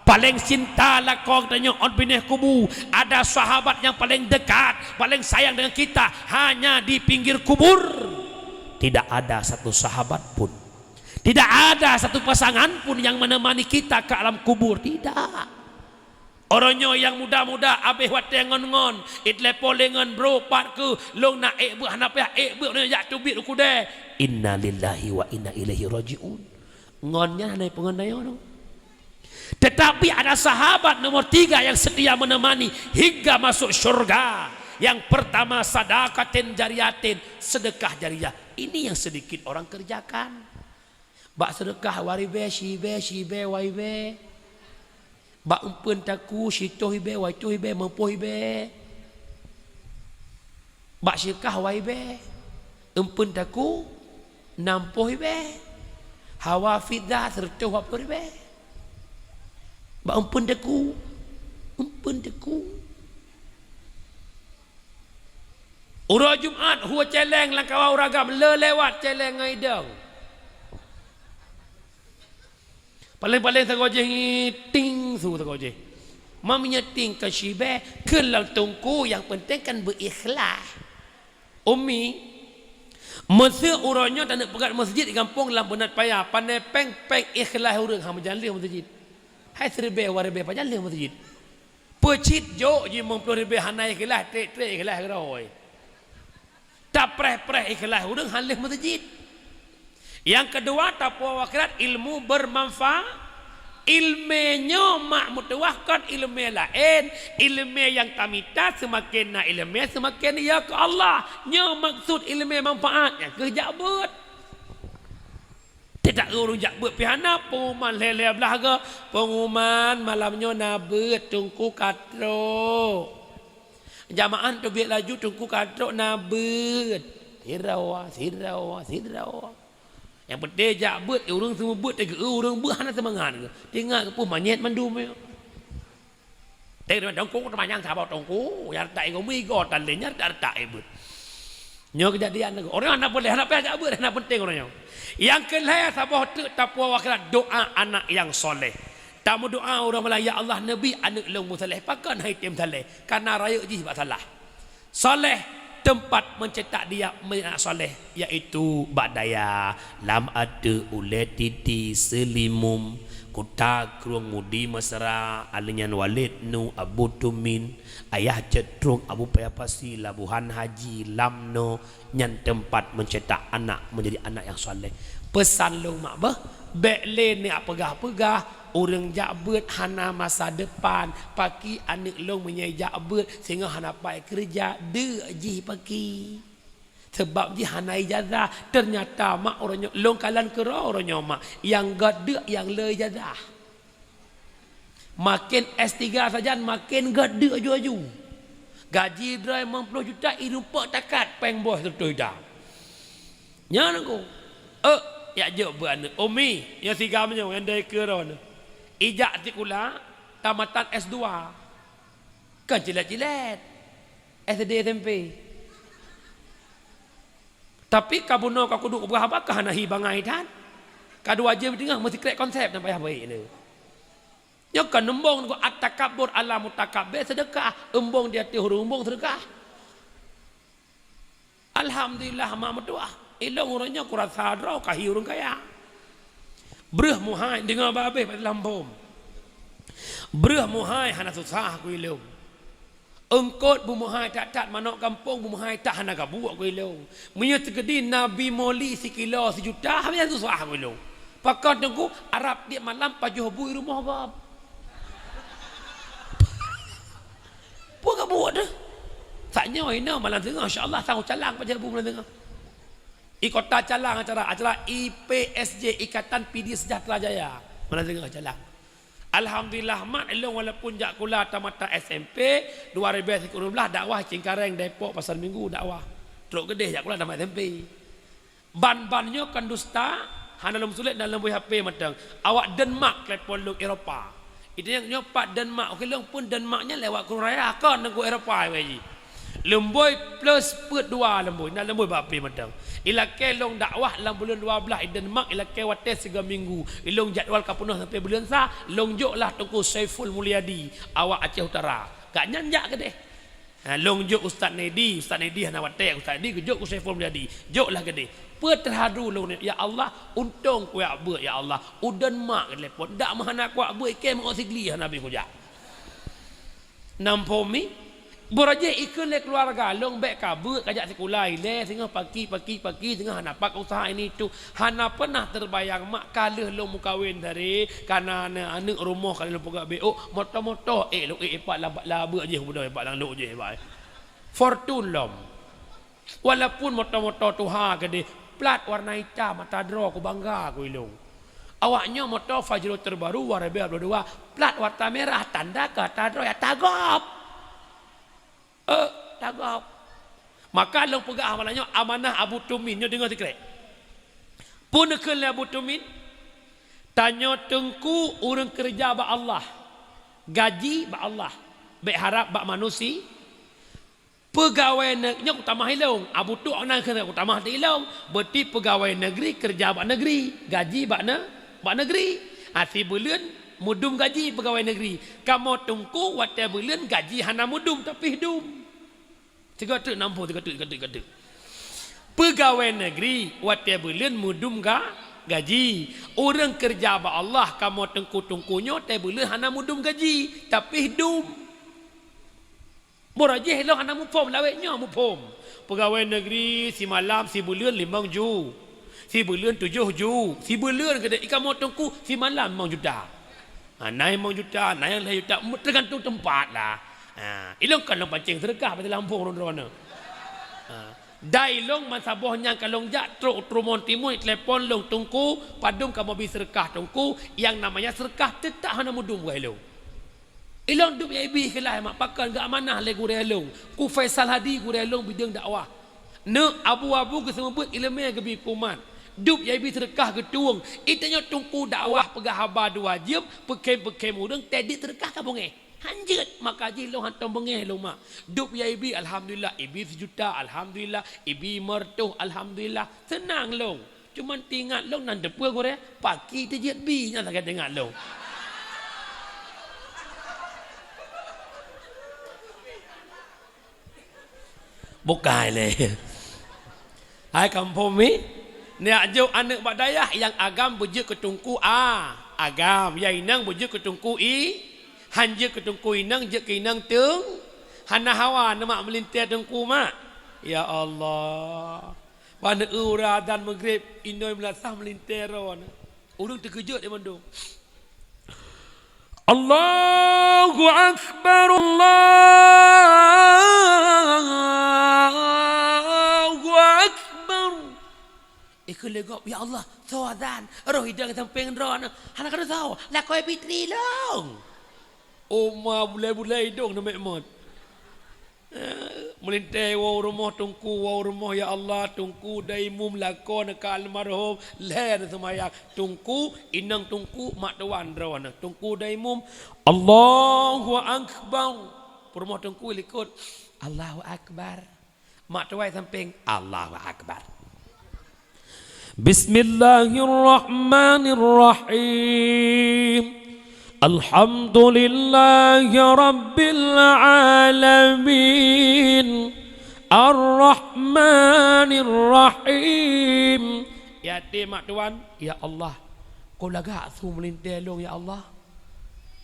Paleng cinta lakoe geutanyoe ôt binéh kubu. Ada sahabat nyang paleng dekat, paleng sayang deungon kita hanya di pinggir kubur. Tidak ada satu sahabat pun, tidak ada satu pasangan pun nyang meuneumani kita ke alam kubur. Tidak. Uroe nyoe nyang muda-muda abéh watée ngon-ngon, itelepon lé ngon, "Bro, pat kheueh, lôn na ék beuet hana payah ék beuet, uroe nyoe jak teubiet u keudée." Inna lillahi wa inna ilaihi raji'un. Ngon nyan hana ipeungon tanyoe. Tetapi ada sahabat nomor tiga yang setia menemani hingga masuk syurga. Yang pertama, sadaqatin jariyatin, sedekah jariah. Ini yang sedikit orang kerjakan. Bak seudeukah wa ribée, sibée, sibée, wa ribée. Bak eumpeuen taku, sitoh ribée, wa itoh ribée, meupôh ribée. Bak seudeukah wa ribée, eumpeuen taku, nam pôh ribée. Hawa fiddah, seureutôh wa ploh ribée. Bak eumpeuen taku, eumpeuen taku. Uroe Jumat, hue céléng lam kawan ureueng agam, le lewat céléng ngon idong. Paleng-paleng sagoe jih ngiting su sagoe jih. Mam nyeting keu sibée, keu lam teungku, nyang penting kan beuikhlas. Umi, meuseu uroe nyoe taneuk peugét meuseujid di gampông lam Beunat Paya, pané péng-péng ikhlas ureueng hana meujan lheueh meuseujid. Hai siribée, wa ribée pajan lheueh meuseujid. Peucit jok jimeueng ploh ribée hana ikhlas, trek-trek ikhlas keudroe. Tapreh-preh ikhlas ureueng han lheueh meuseujid. Nyang keudua, tapuwoe u akhirat ilmu bermanfaat. Ileumé nyoe mak meutuwah kon ileumé laén, ileumé nyang tamita seumaken na ileumé seumaken ya keu Allah. Nyoe maksud ileumé manfaat nyang keuh jak beuet. Teutak ureueng jak beuet pih hana, pengumuman lhée-lhée blaih goe, pengumuman malam nyoe na beuet teungku ka trok. Jamaah teubiet laju teungku ka trok na beuet. Sidroe, sidroe, sidroe. Nyang penting jak beuet, ureueng seumeubeuet teuh geu, ureueng beuet hana seumangat geu. Teuingat geupeue manyét mandum nyoe. Teurimong teungku teumanyang saboh teungku, nyang retak igoe meuigoe tan lé nyang retak-retak ié beuet. Nyoe keujadian teungku. Ureueng hana boleh, hana payah jak beuet, hana penting ureueng nyoe. Nyang keu lhée saboh teuk tapuwoe u akhirat doa anak nyang soleh. Tameudoa ureuëng malam, "Ya Allah, neubi aneuëk lôn meusaleh." Pakon han item saleh? Karena rayeuk jih bak salah. Saleh, teumpat meucetak dia anak saleh, yaitu bak dayah, lam ateueh ulée Titi Seulimum, Kuta Krueng Mudi Mesra, aleunan Waled Nu Abu Tumin, Ayah Ceutrong Abu Paya Pasi, Labuhan Haji, Lamno, nyan teumpat meucetak anak meunjadi anak nyang saleh. Peusan lôn mak beuh, bék lé neujak peugah-peugah, ureuëng jak beuet hana masa depan, paki aneuëk lôn meunyoe jak beuet singoh hana pai keureuja, deuk jih paki. Sabab jih hana ijazah, ternyata mak uroe nyoe lôn kalon keudroe uroe nyoe mak, nyang göt deuk nyang le ijazah. Maken S tiga sajan maken göt deuk aju-aju. Gaji droe limong ploh juta, irumpok takat péng boh seratus juta. Nyan aku. Eh, yak jok beu aneuëk. Umi, nyang siga meunyoe, nyang dai keudroe nyoe. Ijak sikula, tamatan S dua. Kan cilet-cilet. S D, S M P. Tapi ka bunoe ka kuduek ubah haba ka hana hi bangai that. Ka dua jeuem teungoh meusikrek konsep dan payah baik ni. Nyoe kan eumbong ngon at-takabbur ala mutakabbir sedekah, eumbong di ateueh ureuëng eumbong sedekah. Alhamdulillah mak meutuah. Ilong ureuëng nyoe kurasa droe ka hi ureuëng kaya. Breuh muhai deungoe babeh bak lambom. Breuh muhai hana susah ku ilong. Eungkot beumuhai that-that manok gampông beumuhai that hana gabuek ku ilong. Meunyoe teukeudi Nabi moli sikilo sijuta, habéh susah ku ilong. Pakon teungku Arab tiep malam pajoh bui rumoh gob. Peue gabuek teuh? Sak nyoe inoe malam teungoh insya Allah sang calang pajoh bui malam teungoh. I kota calang acara, acara I P S J, Ikatan Pidie Sejahtera Jaya. Malam teungoh calang. Alhamdulillah mat ilong walaupun jak kula tamata S M P, dua ribèe sikureueng blah dakwah Cengkareng, Depok, Pasar Minggu dakwah. Trok geudeh jak kula tamat S M P. Ban-ban nyoe kan dusta, hana lom sulet dan lom bui H P mantong. Awak Denmark telepon lôn Eropa. Itu nyang nyoe pat Denmark, oke lôn pun Denmark nyan lewat Krueng Raya, kon nangku Eropa wai ji. Leumboi plus peuet dua leumboi, na leumboi bak api mantong. Ilakée lôn dakwah lam buleuen dua blah i Denmark, ilakée watée sigoe minggu. Ilôn jadwal ka peunoh sampai buleuen sa, lôn jok lah Teungku Saiful Mulyadi, awak Aceh Utara. Gak nyan jak keudeh. Ha, lôn jok Ustaz Nedi, Ustaz Nedi hana watée, Ustaz Nedi geujok ku Saiful Mulyadi. Jok lah keudeh. Peuet terharu lôn, ya Allah, untông kuyak beuet, ya Allah. U Denmark telepon, dak meuhana kuyak beuet, ikée meu'oh sigli hana bi kujak. Nam phomi, beurajih ikheun lé keuluwarga, lôn bék ka beuet ka jak sikula ilée, singoh paki, paki, paki, singoh hana pat useuha ini itu. Hana peunah teubayang mak ka lheueh lôn meukawen dari, kana aneuëk rumoh ka lheueh lôn peugah bék, oh, moto-moto, eh, lôn, eh, pat lam, lam beuet jih, budoe, pat lam lok jih, pat. Fortune lom. Walaupun moto-moto tuha keudeh plat warna itam, ata droe ku bangga ku ilong. Awak nyoe moto Pajero terbaru dua ribèe dua puluh dua, plat warna merah, tanda keu ata droe ata gob. Eh, ata gob. Maka lôn peugah malam nyoe amanah Abu Tumin nyoe deungoe sikrek. Pun neukheun lé Abu Tumin, tanyoe teungku ureuëng keureuja bak Allah. Gaji bak Allah. Bék harab bak manusia. Peugawée neg-, nyoe kutamah ilong, Abu Tuk na kheun kutamah di ilong, berarti peugawée negeri keureuja bak negeri, gaji bak ne-, bak negeri. Ha, sibuleuen meudum gaji peugawée negeri. Kamoe teungku watée buleuen gaji hana meudum tapi dum. Tiga teuk nampung, tiga teuk, tiga teuk, tiga teuk. Peugawée negeri watée buleuen meudum ga-, gaji. Ureuëng keureuja bak Allah kamoe teungku-teungku nyoe watée buleuen hana meudum gaji, tapi dum. Beurajih lôn hana muphom, lawét nyoe muphom. Peugawée negeri simalam sibuleuen limong ju. Sibuleuen tujoh ju. Sibuleuen keudeh ikamoe teungku simalam limong juta. Ha, na limong juta, na nyang lhée juta, teugantung teumpat lah. Ha, ilong kon lôn pancéng seudeukah bak lampôh droeneuh. Ha, dai lôn meusaboh nyang ka lôn jak trok u Trumon Timu telepon lôn teungku, padum kamoe bi seudeukah teungku, nyang namanya seudeukah teutap hana meudum bak ilong. Ilong dub nyang ibi keulah mak pakon geuamanah lé gurée lôn, ku Faisal Hadi gurée lôn bideueng dakwah. Neuk abu-abu geuseumeubeuet iéleumé geubi kuman. Dub nyang ibi seudeukah geutuwong. Itanyoe teungku dakwah peugah haba dua jeuem, peukhém-peukhém ureuëng teudiet seudeukah ka beungéh. Hanjeuet maka jih lôn hantom beungéh lôn mak. Dub nyang ibi alhamdulillah, ibi seujuta alhamdulillah, ibi meureutoh alhamdulillah. Seunang lôn. Cuman teuingat lôn nan teupeue gurée, paki teujeuet bi nyang lagée teuingat lôn. Bukai lé. Hai kampung mi, neujak jok aneuk bak dayah nyang agam beujeuet keu teungku a, agam, nyang inong beujeuet keu teungku i, han jeuet keu teungku inong, jeuet keu inong teung, hana hawa neumat meulintèe teungku mak. Ya Allah. Ban eu uroe azan Maghrib, inong meulasah meulintèe droeneuh. Ureueng teukeujot di mandum. Allahu Akbar, Allahu Akbar. Ikeu lé gob, "Ya Allah, soe azan, roh idong sampéng droeneuh, hana ka teusoe, lakoe fitri lôn." Oma bulai-bulai idong neumek mot. Eh, meulintèe woe rumoh teungku, woe rumoh, ya Allah, teungku Daimum lakoe neuh ka almarhum, lhèe neuseumayang. Teungku, inong teungku, mak tuan droeneuh. Teungku Daimum, Allahu Akbar. Peurumoh teungku likot, Allahu Akbar. Mak tuan sampéng, Allahu Akbar. Bismillahirrahmanirrahim. Alhamdulillahi rabbil alamin. Arrahmanirrahim. Ya até mak tuan, ya Allah. Kon lagak su meulintèe lôn ya Allah.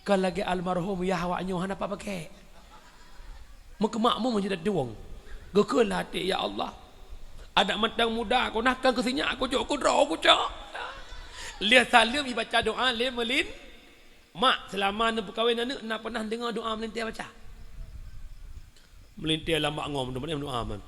Kon lagèe almarhum yah awak nyoe hana pat pakèk. Meukeumakmum jeuet dong. Geukheun lam até, "Ya Allah, adak mantong muda, kon nakeuh keu sinyak, kujok keudroe kucok." Lheueh saleuem jibaca doa lé meulin. Mak, seulama neupeukawen aneuk, na pernah deungoe doa meulintèe baca? Meulintèe lam bak ngom, doa man.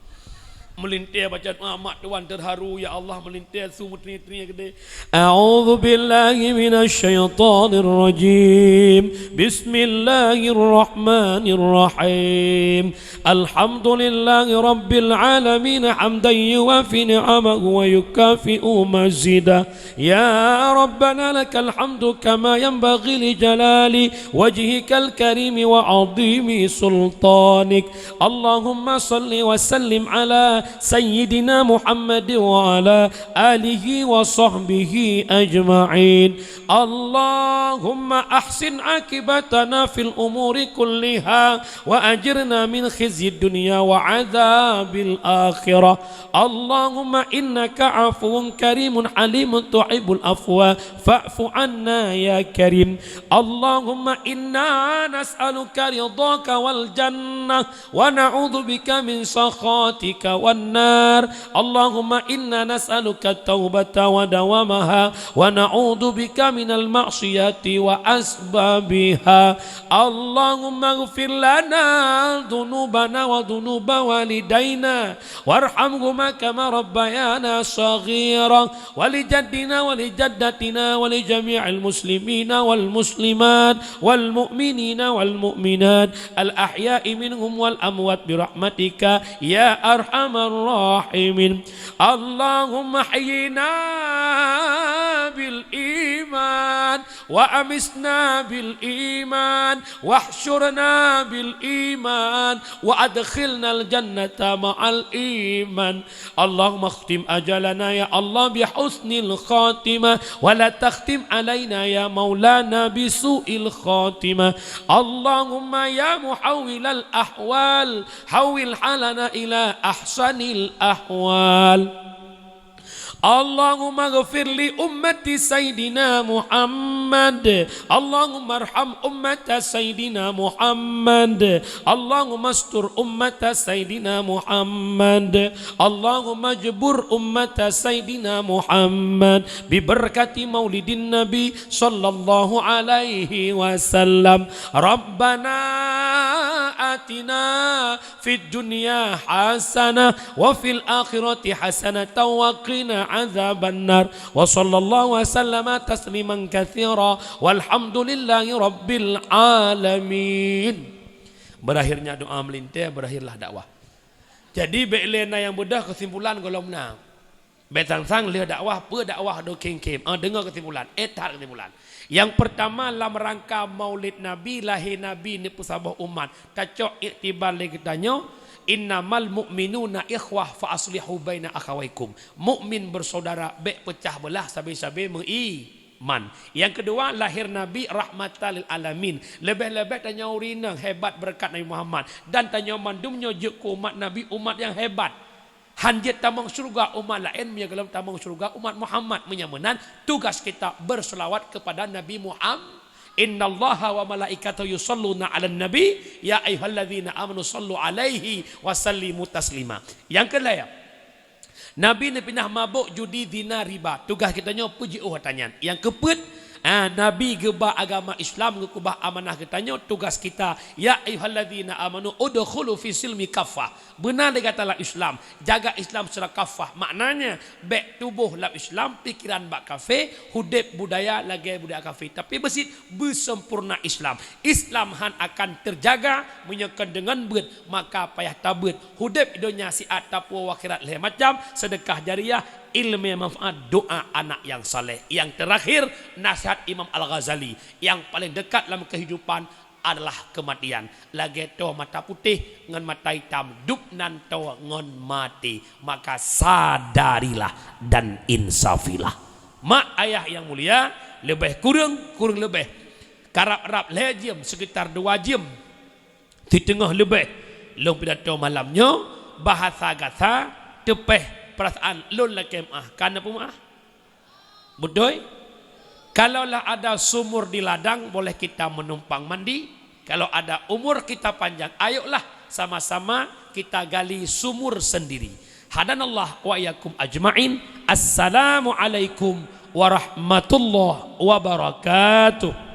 Meulintèe baca doa, mak tuan teuharu, ya Allah, meulintèe su meuteungieng-teungieng keudéh. A'udzu billahi minasy syaithanir rajim. Bismillahirrahmanirrahim. Alhamdulillahi rabbil alamin, hamdan yuwafi ni'amahu wa yukafi'u mazidah. Ya Rabbana lakal hamdu kama yanbaghi li jalali wajhikal karimi wa 'azimi sultanik. Allahumma shalli wa sallim ala sayyidina Muhammad wa ala alihi wa sahbihi ajma'in. Allahumma ahsin aqibatana fil umuri kulliha wa ajirna min khizyid dunya wa adzabil akhirah. Allahumma innaka afuwun karimun halimun tuhibbul afwa fa'fu anna ya karim. Allahumma inna nas'aluka ridhaka wal jannah wa na'udzubika min sakhatika wan nar. Allahumma inna nas'aluka taubata wa dawamaha wa na'udzubika minal ma'siyati wa asbabiha. Allahumma ighfir lana dzunubana wa dzunuba walidaina warhamhuma kama rabbayana shaghira, wa li jaddina wa li jaddatina wa li jami'il muslimina wal muslimat wal mu'minina wal mu'minat al ahya'i minhum wal amwat bi rahmatika ya arhamar rahimin. Allahumma ahyina bil iman wa amitna bil iman, wahsyurna bil iman, wa adkhilnal jannata ma'al iman. Allahumma khtim ajalana ya Allah bi husnil khatimah, wa la takhtim alaina ya maulana bi su'il khatimah. Allahumma ya muhawwilal ahwal, hawwil halana ila ahsanil ahwal. Allahumma ghfir li ummati Sayyidina Muhammad. Allahumma arham ummata Sayyidina Muhammad. Allahumma astur ummata Sayyidina Muhammad. Allahumma jbur ummata Sayyidina Muhammad. Bi barakati maulidin Nabi sallallahu alaihi wasallam. Rabbana atina fid dunya hasanah wa fil akhirati hasanatan wa qina adzabannar. Wa sallallahu wa sallama tasliman katsira. Walhamdulillahi rabbil alamin. Berakhirnya doa meulintèe, berakhirlah dakwah. Jadi, bèk lé na nyang beudôh keusimpulan gohlom na. Bèk sang-sang lheueh dakwah, peue dakwah do khém-khém. Ah, deungö keusimpulan. Eh, that keusimpulan. Nyang peurtama, lam rangka Maulid Nabi, lahé Nabi, neupeusaboh umat. Tacok iktibar lé geutanyoe, "Innamal mu'minuna ikhwah fa aslihu baina akhawaikum." Mukmin bersaudara, bèk peucah beulah sabe-sabe meu-i-, Man. Nyang keudua, lahé Nabi rahmatan lil alamin. Leubeh-leubeh tanyoe ureueng inong hebat beureukat Nabi Muhammad. Dan tanyoe mandum nyoe jeuet keu umat Nabi, umat nyang hebat. Han jeuet tamong syeuruga umat laén, meunyoe gohlom tamong syeuruga umat Muhammad. Meunyoe meunan, tugas kita berselawat kepada Nabi Muhammad. "Innallaha wa malaikatahu yusalluna 'alan nabi, ya ayyuhalladzina amanu sallu 'alaihi wa sallimu taslima." Nyang keulhèe, Nabi neupinah mabök, judi, zina, riba. Tugaih geutanyoe peujiôh ata nyan. Nyang keupeuet, ah, Nabi geuba agama Islam, geukeubah amanah geutanyoe, tugaih kita, "Ya ayyuhalladzina amanu udkhulu fis silmi kaffah." Beuna lé gata lam Islam, jaga Islam secara kaffah. Maknanya, bèk tuboh lam Islam, pikiran bak kafé, udép budaya lagèe budaya kafé. Tapi beusit beusempurna Islam. Islam han akan terjaga meunyoe kon deungon beuet, maka payah tabeuet. Udép donya siat, tapuwoe akhirat lhèe macam, seudeukah jariyah, ileumèe manfaat, doa anak nyang saleh. Nyang teurakhir, nasihat Imam Al-Ghazali, nyang paleng deukat lam keuhidupan adalah keumatian. Lagèe toh mata putéh ngon mata itam, dub nan toh ngon maté. Maka sadarilah dan insafilah. Mak ayah nyang mulia, leubeh kureueng, kureueng leubeh, karab-rab lhèe jeuem, sekitar dua jeuem, siteungoh leubeh lôn pidato malam nyoe, bahasa gata teupeh peurasaan lôn lakèe meu'ah. Ka na peumeu'ah? Beutôi? Kalaulah ada sumur di ladang, boleh kita menumpang mandi. Kalau ada umur kita panjang, ayolah sama-sama kita gali sumur sendiri. Hadanallah wa iyyakum ajma'in. Assalamualaikum warahmatullahi wabarakatuh.